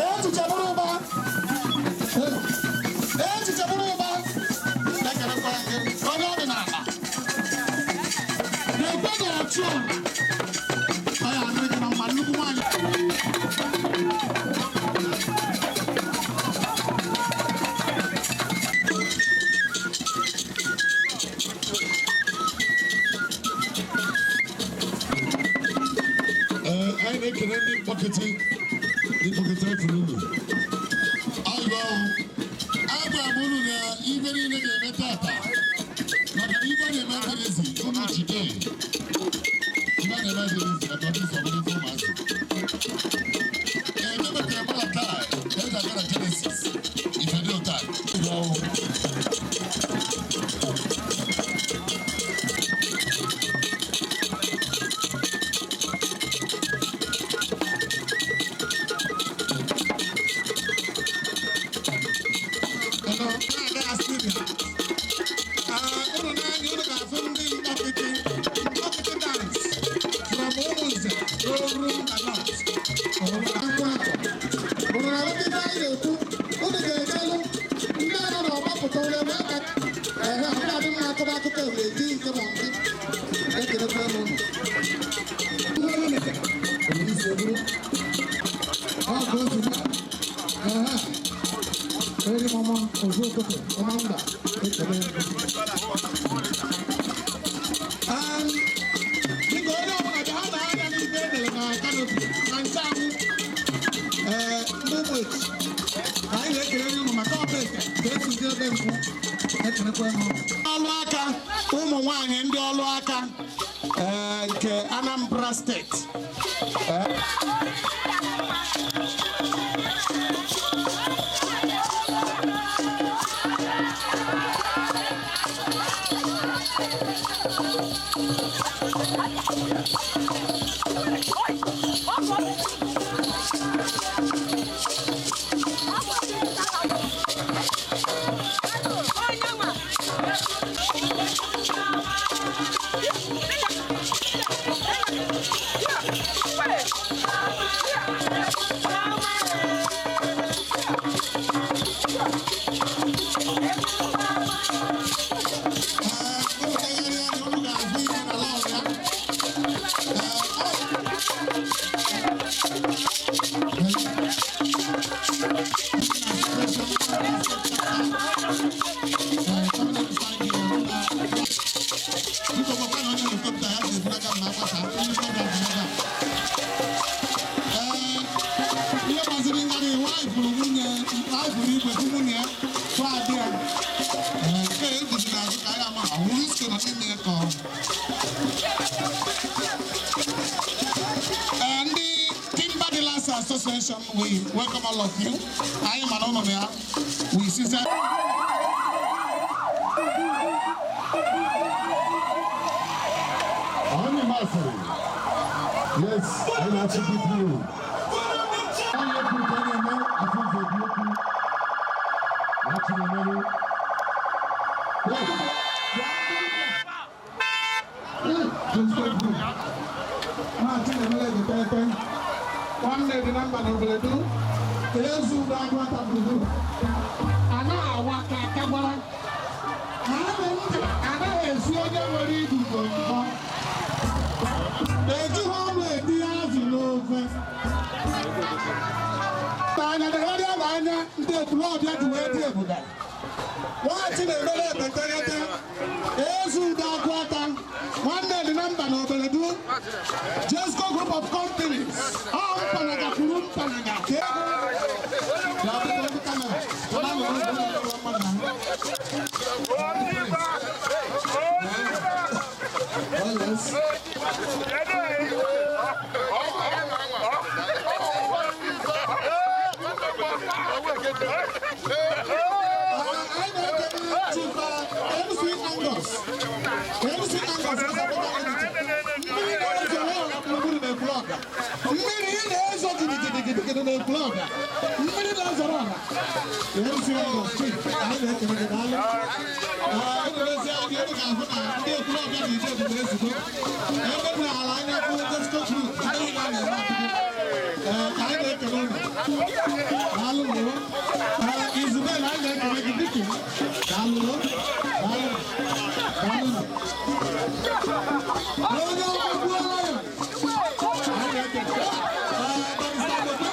Echiche bụrụ ụba. Echiche bụrụ ụba. Ekelekwa gị, onye ọdịnala. Na-ekwe ga-achụ ọra. Ọ ya adịrị gị na mma, nnukwu nwaanyị. Ee, anyị na-ekele ndị mkpọkịtị, ndị mkpọkịtị efuru unu. Ayọ, agwara m unu na ibe niile ga-eme tata, maka na ibe na-eme adịghịzi unu jide. Ibe na-eme adịghịzi maka ọdị nsọ ọbụla ife ụmụazị. Ee, emepere mụ na taa, eji aga na Genesis, ife dị ụta. Ayọ. Ebule aka ehe ọ na-adị mma akọba akụkọ ebule eti nke ma nke ekelekwa m unu. Ihe onye mere, ebule isi eburu. Ọ bụ ozugbo. Ehe. Eri mama ozu ụtụtụ ọma mba ekele m. Biko onye ọbụla bịa ha na-anya n'ife edere na kanopi na ncheanwụ ee ndị ụmụ echi anyị na-ekele unu maka ọba eke ka esi ndị ebe nkwụ ekelekwa m unu. Ọlụ aka ụmụ nwanyị ndị ọlụ aka ee nke Anambra steeti. Ihe gbaziri ngarị nwaanyị fụrụ nwunye nwaanyị fụrụ igwe fụ nwunye ya fụ adị ya. Ee, nke a eguzi n'azụ ka anyị ama ahụ isi nọ n'ime ya ka ọ. Ee, ndị Timber Dealers Association, we welcome all of you. Anyị ma na ụnụ na ya. We sincerely Onye masịrị. Yes, anyị na-achị gị blue. Onye kwuru ka a na-eme afọ ụzọ ebi okwu. Na-achị na-emerụ. Nwanne dị na mba na obodo ka ezu ụdọ agwata gburugburu anaghị awa ka aka gbara anaghị anaghị esi onye nwere iguzo mbọ ejighị ọnụ etinye azụ n'ofe anya degharịa na anya ndị ekwulọbịa ji wee dị ebube nwachi na-emere ebeteghete ezi udo agụata nwanne dị na mba na oberedu Jesco Group of Companies ọ mpanaga kwuru mpanaga ka ego ya bụrụ ndị kamera mana na ọrụ bụ ndị mmadụ na Oh, yes. MC Angus. MC Angus is a Mmiri na-ezo gburugburu na-ekwu ọga. Mmiri na-ezo gidigidigidi na-ekwu ọga. Mmiri na-ezoro ọha. MC Angus chief, anyị na-ekele gị daalụ. Unu lezie anya unu ga-ahụ na ndị ekwu ọga na-eje ebube ezigbo. Ebe na ala anya bụ Jesco Group, ndị niile a na-eme akụkọ. Ee, anyị na-ekele unu. Daalụ nụ. Ee, Isabel, anyị na-ekele gị dịka daalụ nụ. Daalụ. Daalụ nụ. Onye ọgwụ ya. Anyị na-ekele. Ee, Barrister Agokwe.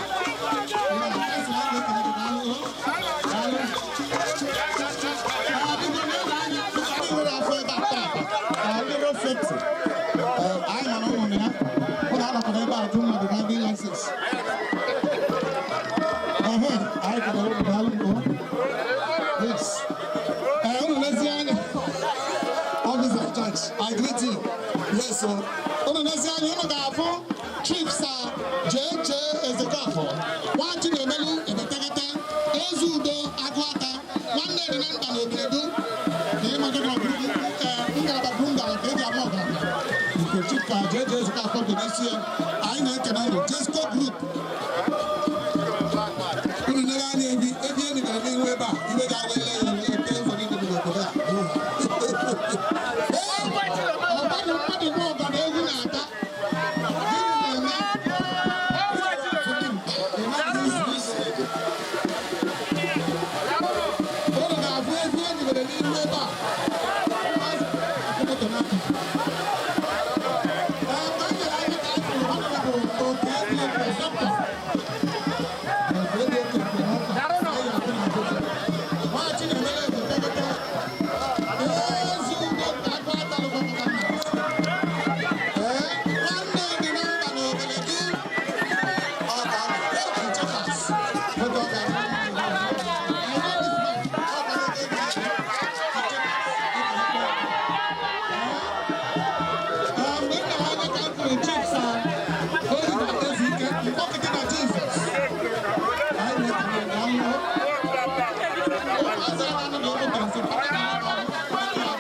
Ee, anyị sị na anyị na-ekele gị daalụ nụ. Daalụ. Ee, biko, n'oge anya, ndị nwere afọ ebe a taata, ee, ndị road safety. Ee, anyị ma na ụnụ na ya. Ụnụ anọkọta ebe a jụ mmadụ driving license. Ehe, anyị kelere unu daalụ nụ. Yes. Ee, unu lezie anya. Officer of church, I greet you. Yes, sir. Unu lezie anya, unu ga-afụ Chief Sir J.J. Ezekafọ, Nwachi na-emelu ebetegete, Eze Udo Agụata, nwanne dị na mba na Obodo, na ịmago na ee, ngalaba kwuru ngalaba ka eji ama ọgaranya. Nke Chief Sir J.J. Ezekafọ dị n'isi ya, anyị na-ekene unu, Jesco Group. Unu lere anya ebi, ebi enu gara n'ihu ebe a, iwe ga-awa ele ya ele eke ụzọ niile dị n'obodo a. Ọgbadụ mmadụ bụ ọgana egwu na-ata. Gịnị na-eme? Unu ga-afụ ebi enyi ebe a. Ụmụazị moto n'aka. Ee, mgbe m nyere aka ka anyị kwuru, Honorable Oke Dị Dọkịta. Oke Dị Dọkịta, anyị ga-abụ na Abuja. Nwachi na-emere etetegete. Ezi udo nke agụ atalụkwa maka nna. Ee, nwanne dị na mba na obere gị. Ọ ga-abụ Chekas. Oge ọ ga-abụ. Mgbe m nara anya ka m kwuru Chief Sir Oliver Ezike, mkpọkịtị na Jizọs. Anyị na-ekele na mmụọ. Ụmụazị a na-anọ n'obodo nso, ha na-anọ n'ọrụ.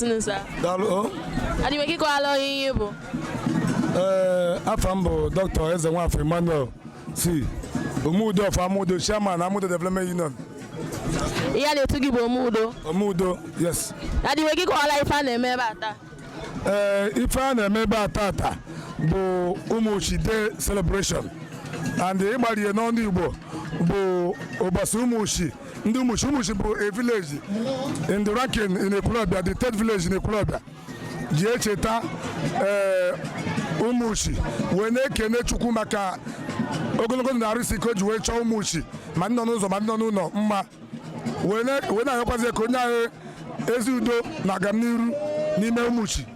afternoon, sir. Daalụ o. Daddy, nwere ike ịkọwala onye ihe bụ? Ee, afa m bụ Dr. Eze Nwafọ Emmanuel C. Omudo of Amudo, Chairman Amudo Development Union. Ihe a na-etu gị bụ Omudo. Omudo, yes. Daddy, nwere ike ịkọwala ife a na-eme ebe a taa? Ee, ife a na-eme ebe a tata bụ Ụmụchi Day celebration. And ịgbarie n'ọnụ Igbo bụ ụbọchị Ụmụchi. Ndị Ụmụchi, Ụmụchi bụ a village in the ranking in Ekwulobia, the third village in Ekwulobia. Ji echeta ee Ụmụchi wee na-ekene Chukwu maka ogologo ndụ na arụ isi ike o ji wee chọọ Ụmụchi ma ndị nọ n'ụzọ ma ndị nọ n'ụlọ mma, wee na-ayọkwazi ka onye anyị ezi udo na agamniru n'ime Ụmụchi.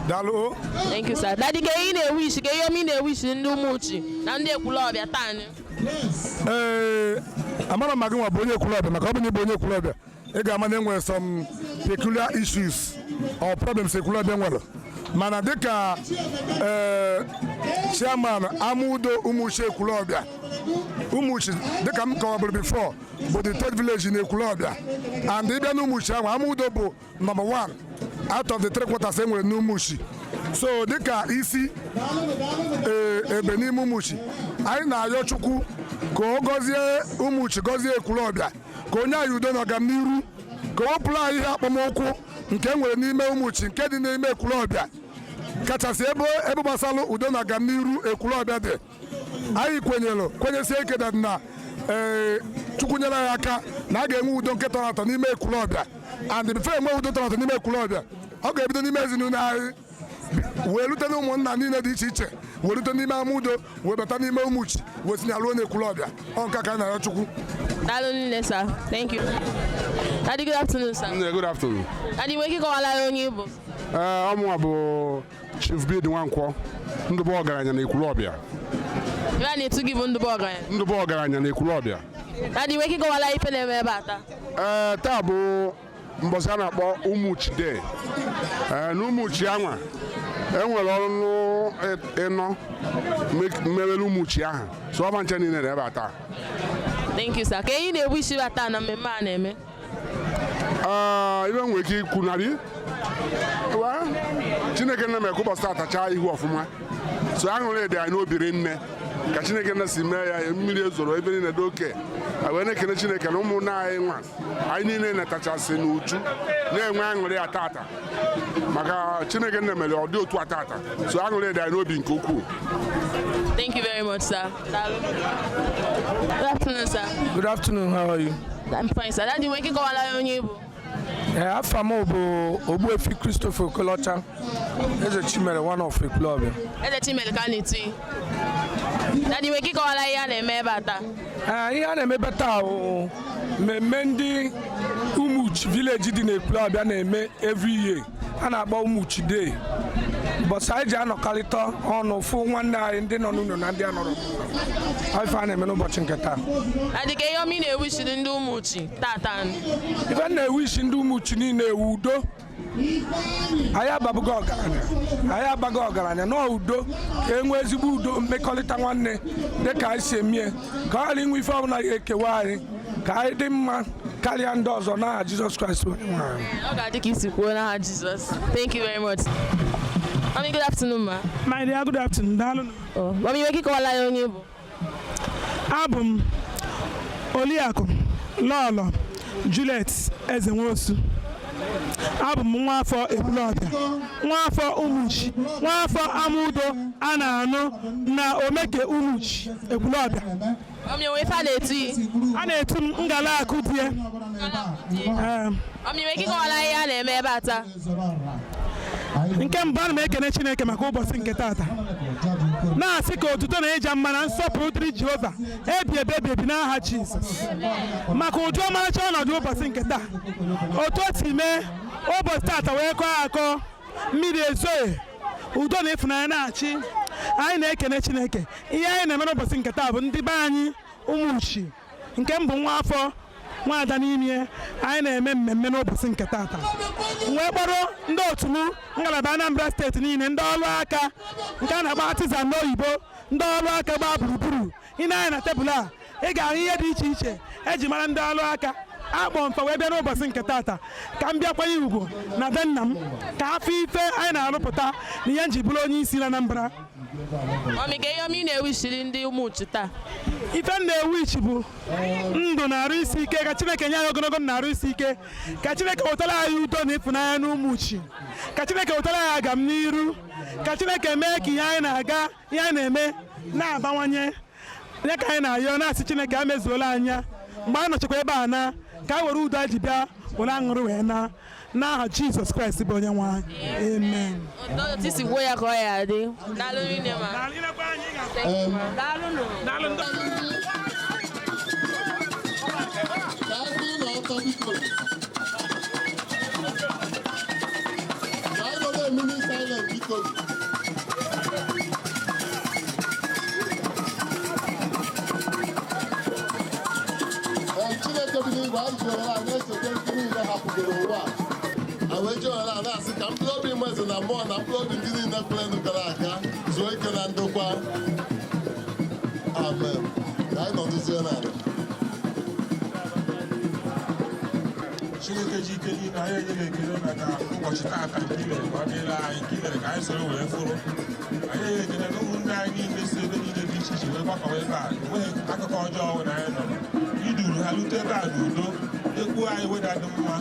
Daalụ o. Thank you, sir. Daddy, ka ihe ị na-ewish, ka ihe ọma ị na-ewish ndị Ụmụchi na ndị Ekwulobia taa anyị. Ee, amara m ma gị nwa bụ onye Ekwulobia, maka ọ bụ na ị bụ onye Ekwulobia, ị ga-ama na enwere some peculiar issues or problems Ekwulobia nwere. Mana dịka ee chairman Amudo Ụmụchi Ekwulobia, Ụmụchi dịka m kọwabụrụ before bụ the third village in Ekwulobia, and ịbịa na Ụmụchi ahụ, Amudo bụ number one out of the three quarters e nwere n'Ụmụchi. So dịka isi ee ebe n'ime Ụmụchi, anyị na-ayọ Chukwu ka ọ gọzie Ụmụchi, gọzie Ekwulobia, ka onye anyị udo na ọganiru, ka o wepụrụ anyị ihe akpọmụkwụ nke e nwere n'ime Ụmụchi nke dị n'ime Ekwulobia, kachasị ebe ebe gbasara udo na ọganiru Ekwulobia dị. Anyị kwenyere kwenyesie ike na ee Chukwu nyere anyị aka na a ga-enwe udo nke tọrọ atọ n'ime Ekwulobia. And before enwe udo tọrọ atọ n'ime Ekwulobia, ọ ga-ebido n'ime ezinụlọ anyị wee rute na ụmụnna niile dị iche iche, wee rute n'ime Amudo, wee bata n'ime Ụmụchi, wee tinye ruo n'Ekwulobia. Ọ nke ka anyị na-arịọ Chukwu. Daalụ nne, sir. Thank you. Daddy, good afternoon, sir. Yeah, good afternoon. Daddy, nwere ike ịkọwala anyị onye ị bụ? Ee, ọmụnwa bụ Chief Bid Nwankwọ, ndụbụ ọgaranya na Ekwulobia. Ihe a na-etu gị bụ Ndụbụ Ọgaranya. Ndụbụ ọgaranya na Ekwulobia. Daddy, nwere ike ịkọwala anyị ife na-eme ebe a taa? Ee, taa bụ mbọsị a na-akpọ Ụmụchi Day. Ee, na Ụmụchi anwa enwere ọrụ ịnọ mewere Ụmụchi ahụ, so ọba nche niile na ebe a taa. Thank you, sir. Ka ihe ị na-ebu isi taa na mmemme a na-eme? Ee, ibe m nwere ike ikwu na bi Chineke nna mee ka ụbọchị taa tachaa ihu ọfụma, so aṅụrị dị anyị n'obi rinne ka Chineke nna si mee ya. Mmiri ezoro, ebe niile dị oke, wee na-ekene Chineke na ụmụnne anyị nwa anyị niile natachasị n'uju na-enwe aṅụrị ya tata, maka Chineke nna mere ọ dị otu a tata, so aṅụrị dị anyị n'obi nke ukwuu. Thank you very much, sir. Daalụ. Good afternoon, sir. Good afternoon, how are you? I'm fine, sir. Daddy, nwere ike ịkọwala anyị onye ị bụ? Ee, afa m bụ Ogbuefi Christopher Okolocha, Eze Chimere, one of Ekwulobia. Eze Chimere ka a na-etu gị. Daddy, nwere ike ịkọwala ihe a na-eme ebe a taa? Ee, ihe a na-emebe taa bụ mmemme ndị Ụmụchi village dị n'Ekwulobia na-eme every year. A na-akpọ Ụmụchi Day. Ụbọchị anyị ji anọkọrịta ọnụ fụ nwanne anyị ndị nọ n'ụlọ na ndị a nọrọ n'ụlọ. Ife a na-eme n'ụbọchị nke taa. Daddy, ka ihe ọma ị na-ewishiri ndị Ụmụchi tata? Ife m na-ewishi ndị Ụmụchi niile ewu udo. Anyị ababugo ọgaranya, anyị abago ọgaranya nọọ udo, ka e nwee ezigbo udo, mmekọrịta nwanne dịka anyị si emie, ka ọ ghara inwe ife ọbụla ga-ekewa anyị, ka anyị dị mma karịa ndị ọzọ, n'aha Jizọs Kraịst onye nwe anyị. Ọ ga-adị ka isi kwuo n'aha Jizọs. Thank you very much. Mommy, good afternoon, ma. My dear, good afternoon. Daalụ. Oh, Mommy, nwere ike ịkọwala anyị onye ị bụ? Abụ m Oliakụ Lọlọ Juliet Eze Nwosu. Abụ m nwa afọ Ekwulobia, nwa afọ Ụmụchi, nwa afọ Amudo a na-anụ na Omeke Ụmụchi Ekwulobia. Mommy, onwe ife a na-etu gị? A na-etu m ngala akụ die. Ee. Mommy, nwere ike ịkọwala ihe a na-eme ebe a taa? Nke mbụ, ana m ekene Chineke maka ụbọchị nke taata, na-asị ka otuto na ịja mma na nsọpụrụ dịrị Jehova ebi ebi ebi ebi n'aha Jizọs, maka ụdị ọmarịcha ọnọdụ ụbọchị nke taa, otu o si mee ụbọchị taata wee kọọ akọ, mmiri ezoghị, udo na ịfụnanya na-achị. Anyị na-ekene Chineke. Ihe anyị na-eme n'ụbọchị nke taa bụ ndị be anyị Ụmụchi nke mbụ, nwa afọ nwaada n'ime anyị na-eme mmemme n'ụbọchị nke taata, wee kpọrọ ndị otu m ngalaba Anambra Steeti niile, ndị ọrụ aka nke a na-akpọ artisan n'oyibo, ndị ọrụ aka gbaa gburugburu. Ị na-anya na tebụl a, ị ga-ahụ ihe dị iche iche eji mara ndị ọrụ aka. Akpọ mfa wee bịa n'ụbọchị nke taata ka m bịakwanye ugwu na be nna m ka afọ ife anyị na-arụpụta na ihe nji bụrụ onye isi na Anambra. Mummy, ka ihe ọma ị na-ewishiri ndị Ụmụchi taa? Ife m na-ewichi bụ ndụ na arụ isi ike, ka Chineke nye anyị ogologo na arụ isi ike, ka Chineke wetara anyị udo na ịfụnanya na Ụmụchi, ka Chineke wetara anyị agam n'iru, ka Chineke mee ka ihe anyị na-aga, ihe anyị na-eme na-abawanye ya, ka anyị na-ayọ na-asị Chineke amezuola anyị ya. Mgbe anyị nọchikwa ebe a na ka anyị were udo anyị ji bịa were aṅụrị wee na n'aha Jizọs Kraịst bụ onye nwe anyị, amen. Otu isi gwuo ya ka ọ ya adị. Daalụ rinne ma. Thank you, ma. Daalụ nụ. Ka anyị kwụrụ n'ọtọ, biko. Ka anyị nọ na-emini silent, biko. Ee, Chineke bi n'igwe, anyị ji ohere a na-echeta ndị niile hapụgoro ụwa a. A wee ji ohere a na-asị ka mkpụrụ obi Mweze na mmụọ na mkpụrụ obi ndị niile kwerenụ gara aga zuo ike na ndokwa. Amen. Ka anyị nọdụzie n'ala. Chineke ji ike niile, anyị enye gị ekele maka ụbọchị taata nke i mere ka ọ dịrị anyị, nke i mere ka anyị soro wee fụrụ. Anyị enye ekele na ụmụnne anyị niile si ebe niile dị iche iche wee gbakọwa ebe a, enweghị akụkọ ọjọọ ọbụla anyị nọrọ. Iduru ha rute ebe a n'udo, ekwu anyị weda dị mma,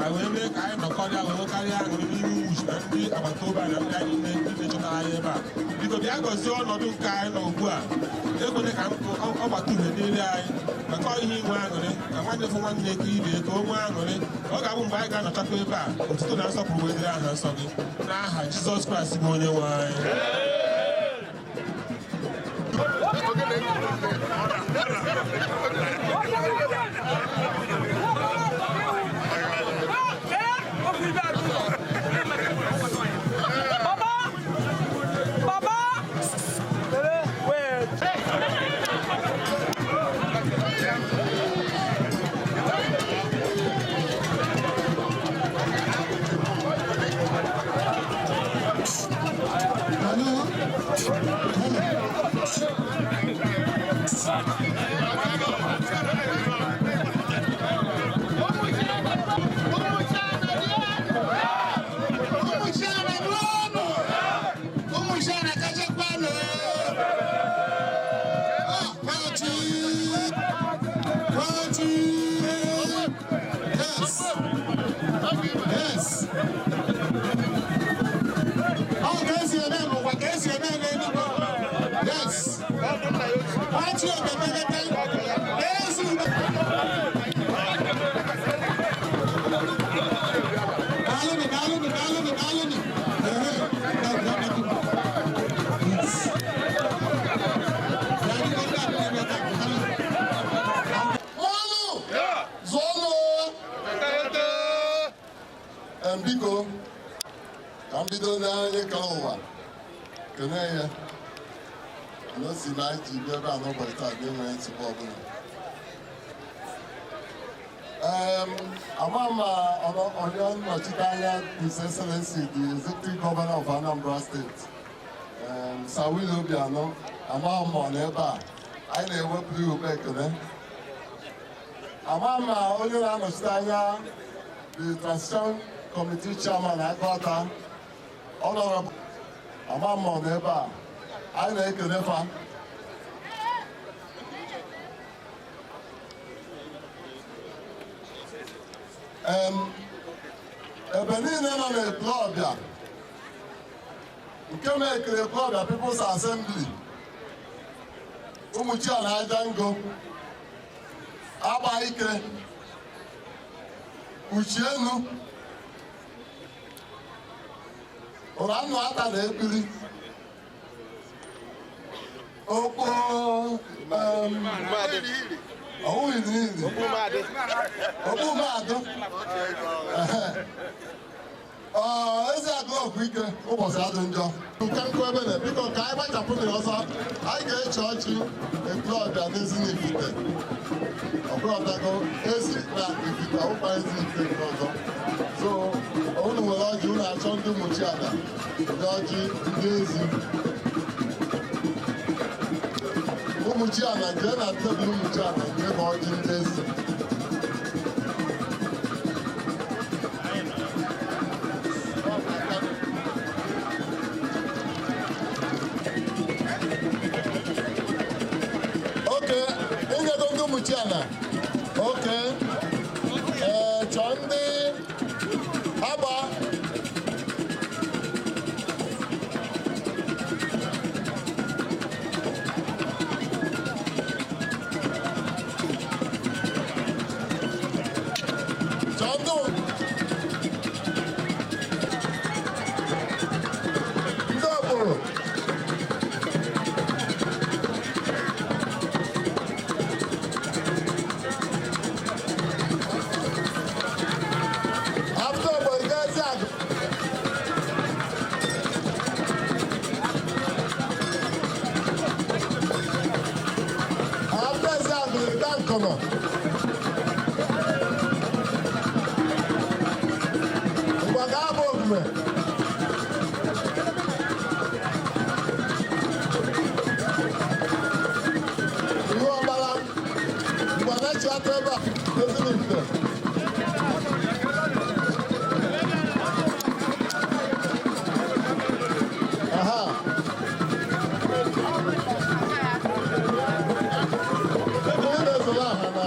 anyị wee mee ka anyị nọkọrịa wee nwekarịa aṅụrị n'ime Ụmụchi na ndị agbata obi anyị na ndị anyị niile ndị chọtara anyị ebe a. Biko bịa gọzie ọnọdụ nke anyị nọ ugbu a. Ekwele ka ọgbata uhie dịrị anyị, maka ihe inwe aṅụrị ka nwanne fụ nwanne ka ibe ka o nwee aṅụrị. Ọ ga-abụ mgbe anyị ga-anọchakwa ebe a, otuto na nsọpụrụ wee dịrị aha nsọ gị, n'aha Jizọs Kraịst bụ onye nwe anyị. Baba! Wait. Yes. Ọ ka esi eme n'ụwa ka esi eme n'eluigwe. Yes. Nwachi obetelete. Ezi udo. Daalụnụ, daalụnụ, daalụnụ, daalụnụ. Ehe, daalụnụ. Yes. Mmanụ! Zụọnụ! Biko, ka m bido n'onye kere ụwa kene ya na o si na anyị ji bịa ebe a n'ụbọchị taa na-enweghị nsogbu ọbụla. Ama ma onye nnọchite anya His Excellency the Executive Governor of Anambra State, Sir Willie Obianọ, ama ma ọ nọ ebe a, anyị na-ewepụ ya ube ekele. Ama ma onye na-anọchite anya the Transition Committee Chairman Agụata, Honorable, ama ma ọ nọ ebe a, anyị na-ekele fa. Ebe niile nọ n'Ekwulọbịa, nke mekere Ekwulọbịa People's Assembly, Ụmụchi na Ajango, Agba Ike, Uchienu, Ụranụ Ata na Ekpiri, Okpo, ọwụghị n'ili, Okpumadụ, eze agụọkụ ike ụbọchị adị njọ. Nke nkụ ebe na biko ka anyị gbachapụ na ọsọ, anyị ga-eche ọchị Ekwulọbịa n'ezi na Ifite. Ọbụrọtago ezi na Ifite, ọwụkwa ezi na Ifite nke ọzọ. So unu nwere ọjị, unu achọ ndị Ụmụchi ala, ndị ọjị, ndị ezi. Ụmụchi ala jee na tebụl Ụmụchi ala nye ha ọjị ndị ezi. Corner. Ngwa gaa bụ omume. Ihu ọgbara ngwa na-echi aka ebe a Ezinifite. Aha. Ndị na-esoro aha na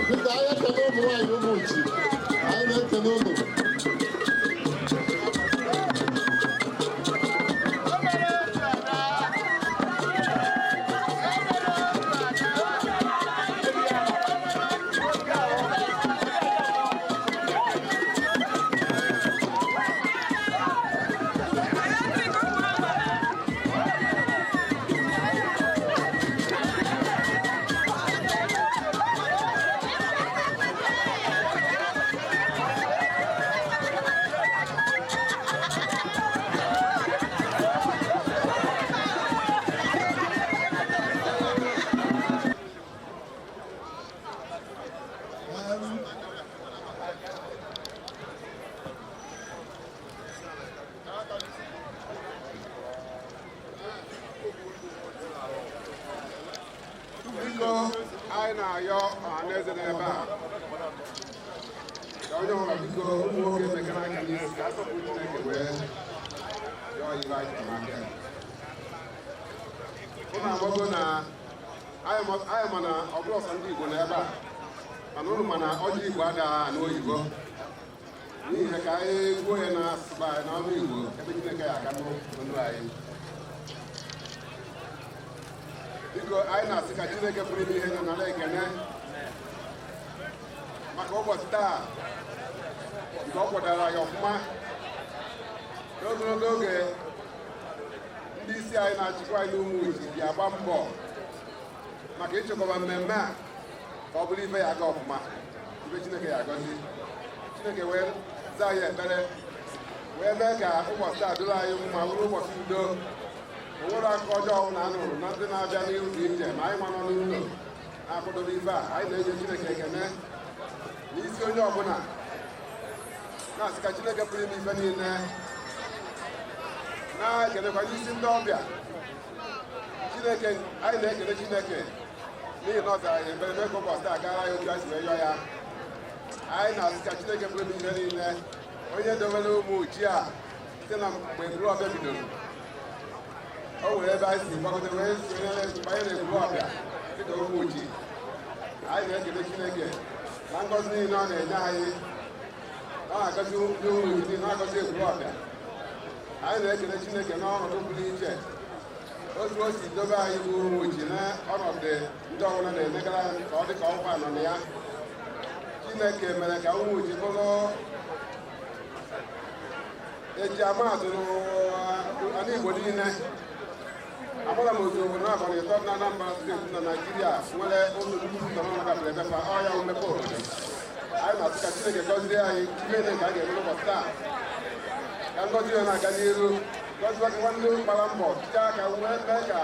Biko anyị ekele ụmụ nwaanyị Ụmụchi, anyị na-ekele unu. Biko, anyị na-ayọ ọhaneze n'ebe a ka onye ọbụla, biko, ụmụ nwoke mekara aka n'isi ka asọpụrụ Chineke wee yọọ ibe anyị chọrọ n'aka ya. Ụnụ agbago na anyị ma na ọ bụrụ ọsọ ndị Igbo nọ ebe a, mana ụnụ ma na ọjị Igbo adaghị anụ oyibo, n'ihi ya ka anyị gwuo ya na asụsụ anyị na ọnụ Igbo ebe Chineke ya aka n'ọnụ anyị. Biko, anyị na-asị ka Chineke pụrụ ime ihe nara ekene maka ụbọchị taa nke ọ kwadoro anyị ọfụma n'ogologo oge. Ndị isi anyị na-achịkwa anyị n'Ụmụchi ji agba mbọ maka ịchịkọba mmemme a ka ọ bụrụ ife ya aga ọfụma, ife Chineke ya agọzi. Chineke wee zaa anyị ekpere wee mee ka ụbọchị taa dịrị anyị mma, bụrụ ụbọchị udo. O nwere aka ọjọọ na anụrụ na ndị na-abịa n'ihu dị iche ma anyị nwa nọ n'ụlọ na-akwadobe ife a. Anyị na-enye Chineke ekene n'isi onye ọbụla, na-asị ka Chineke pụrụ ime ife niile na-ekelekwa n'isi ndị ọbịa Chineke. Anyị na-ekele Chineke n'ihi na ọ zara anyị ekpere mee ka ụbọchị taa gara anyị otu anyị si wee yọọ ya. Anyị na-asị ka Chineke pụrụ ime ihe niile, onye dowere Ụmụchi a site na mgbe Ekwulọbịa bidoro, o nwere ebe anyị si gbagote wee sonyere banye na Ekwulọbịa dịka Ụmụchi. Anyị na-ekele Chineke na ngọzi niile ọ na-enye anyị. Ọ na-agọzi ndị Ụmụchi, na-agọzi Ekwulọbịa. Anyị na-ekele Chineke n'ọnọdụ pụrụ iche. Otu o si dobe anyị bụ Ụmụchi na ọnọdụ ndị ọbụla na-emegara anyị ka ọ dị ka ọkwa nọ na ya. Chineke mere ka Ụmụchi bụrụ eji amaatụ n'ala Igbo niile. Amara m otu obodo na-abọ na ịtọ na Anambra Steeti na Naijiria nwere ụzọ nnukwu ụzọ n'ọnụ gafere ebefa ọya mmepe obodo. Anyị na-asị ka Chineke gọzie anyị ihe niile nke a ga-eme n'ụbọchị taa, ka ngọzi ya na-aga n'iru, gọziwa ndị gbara mbọ tinye aka wee mee ka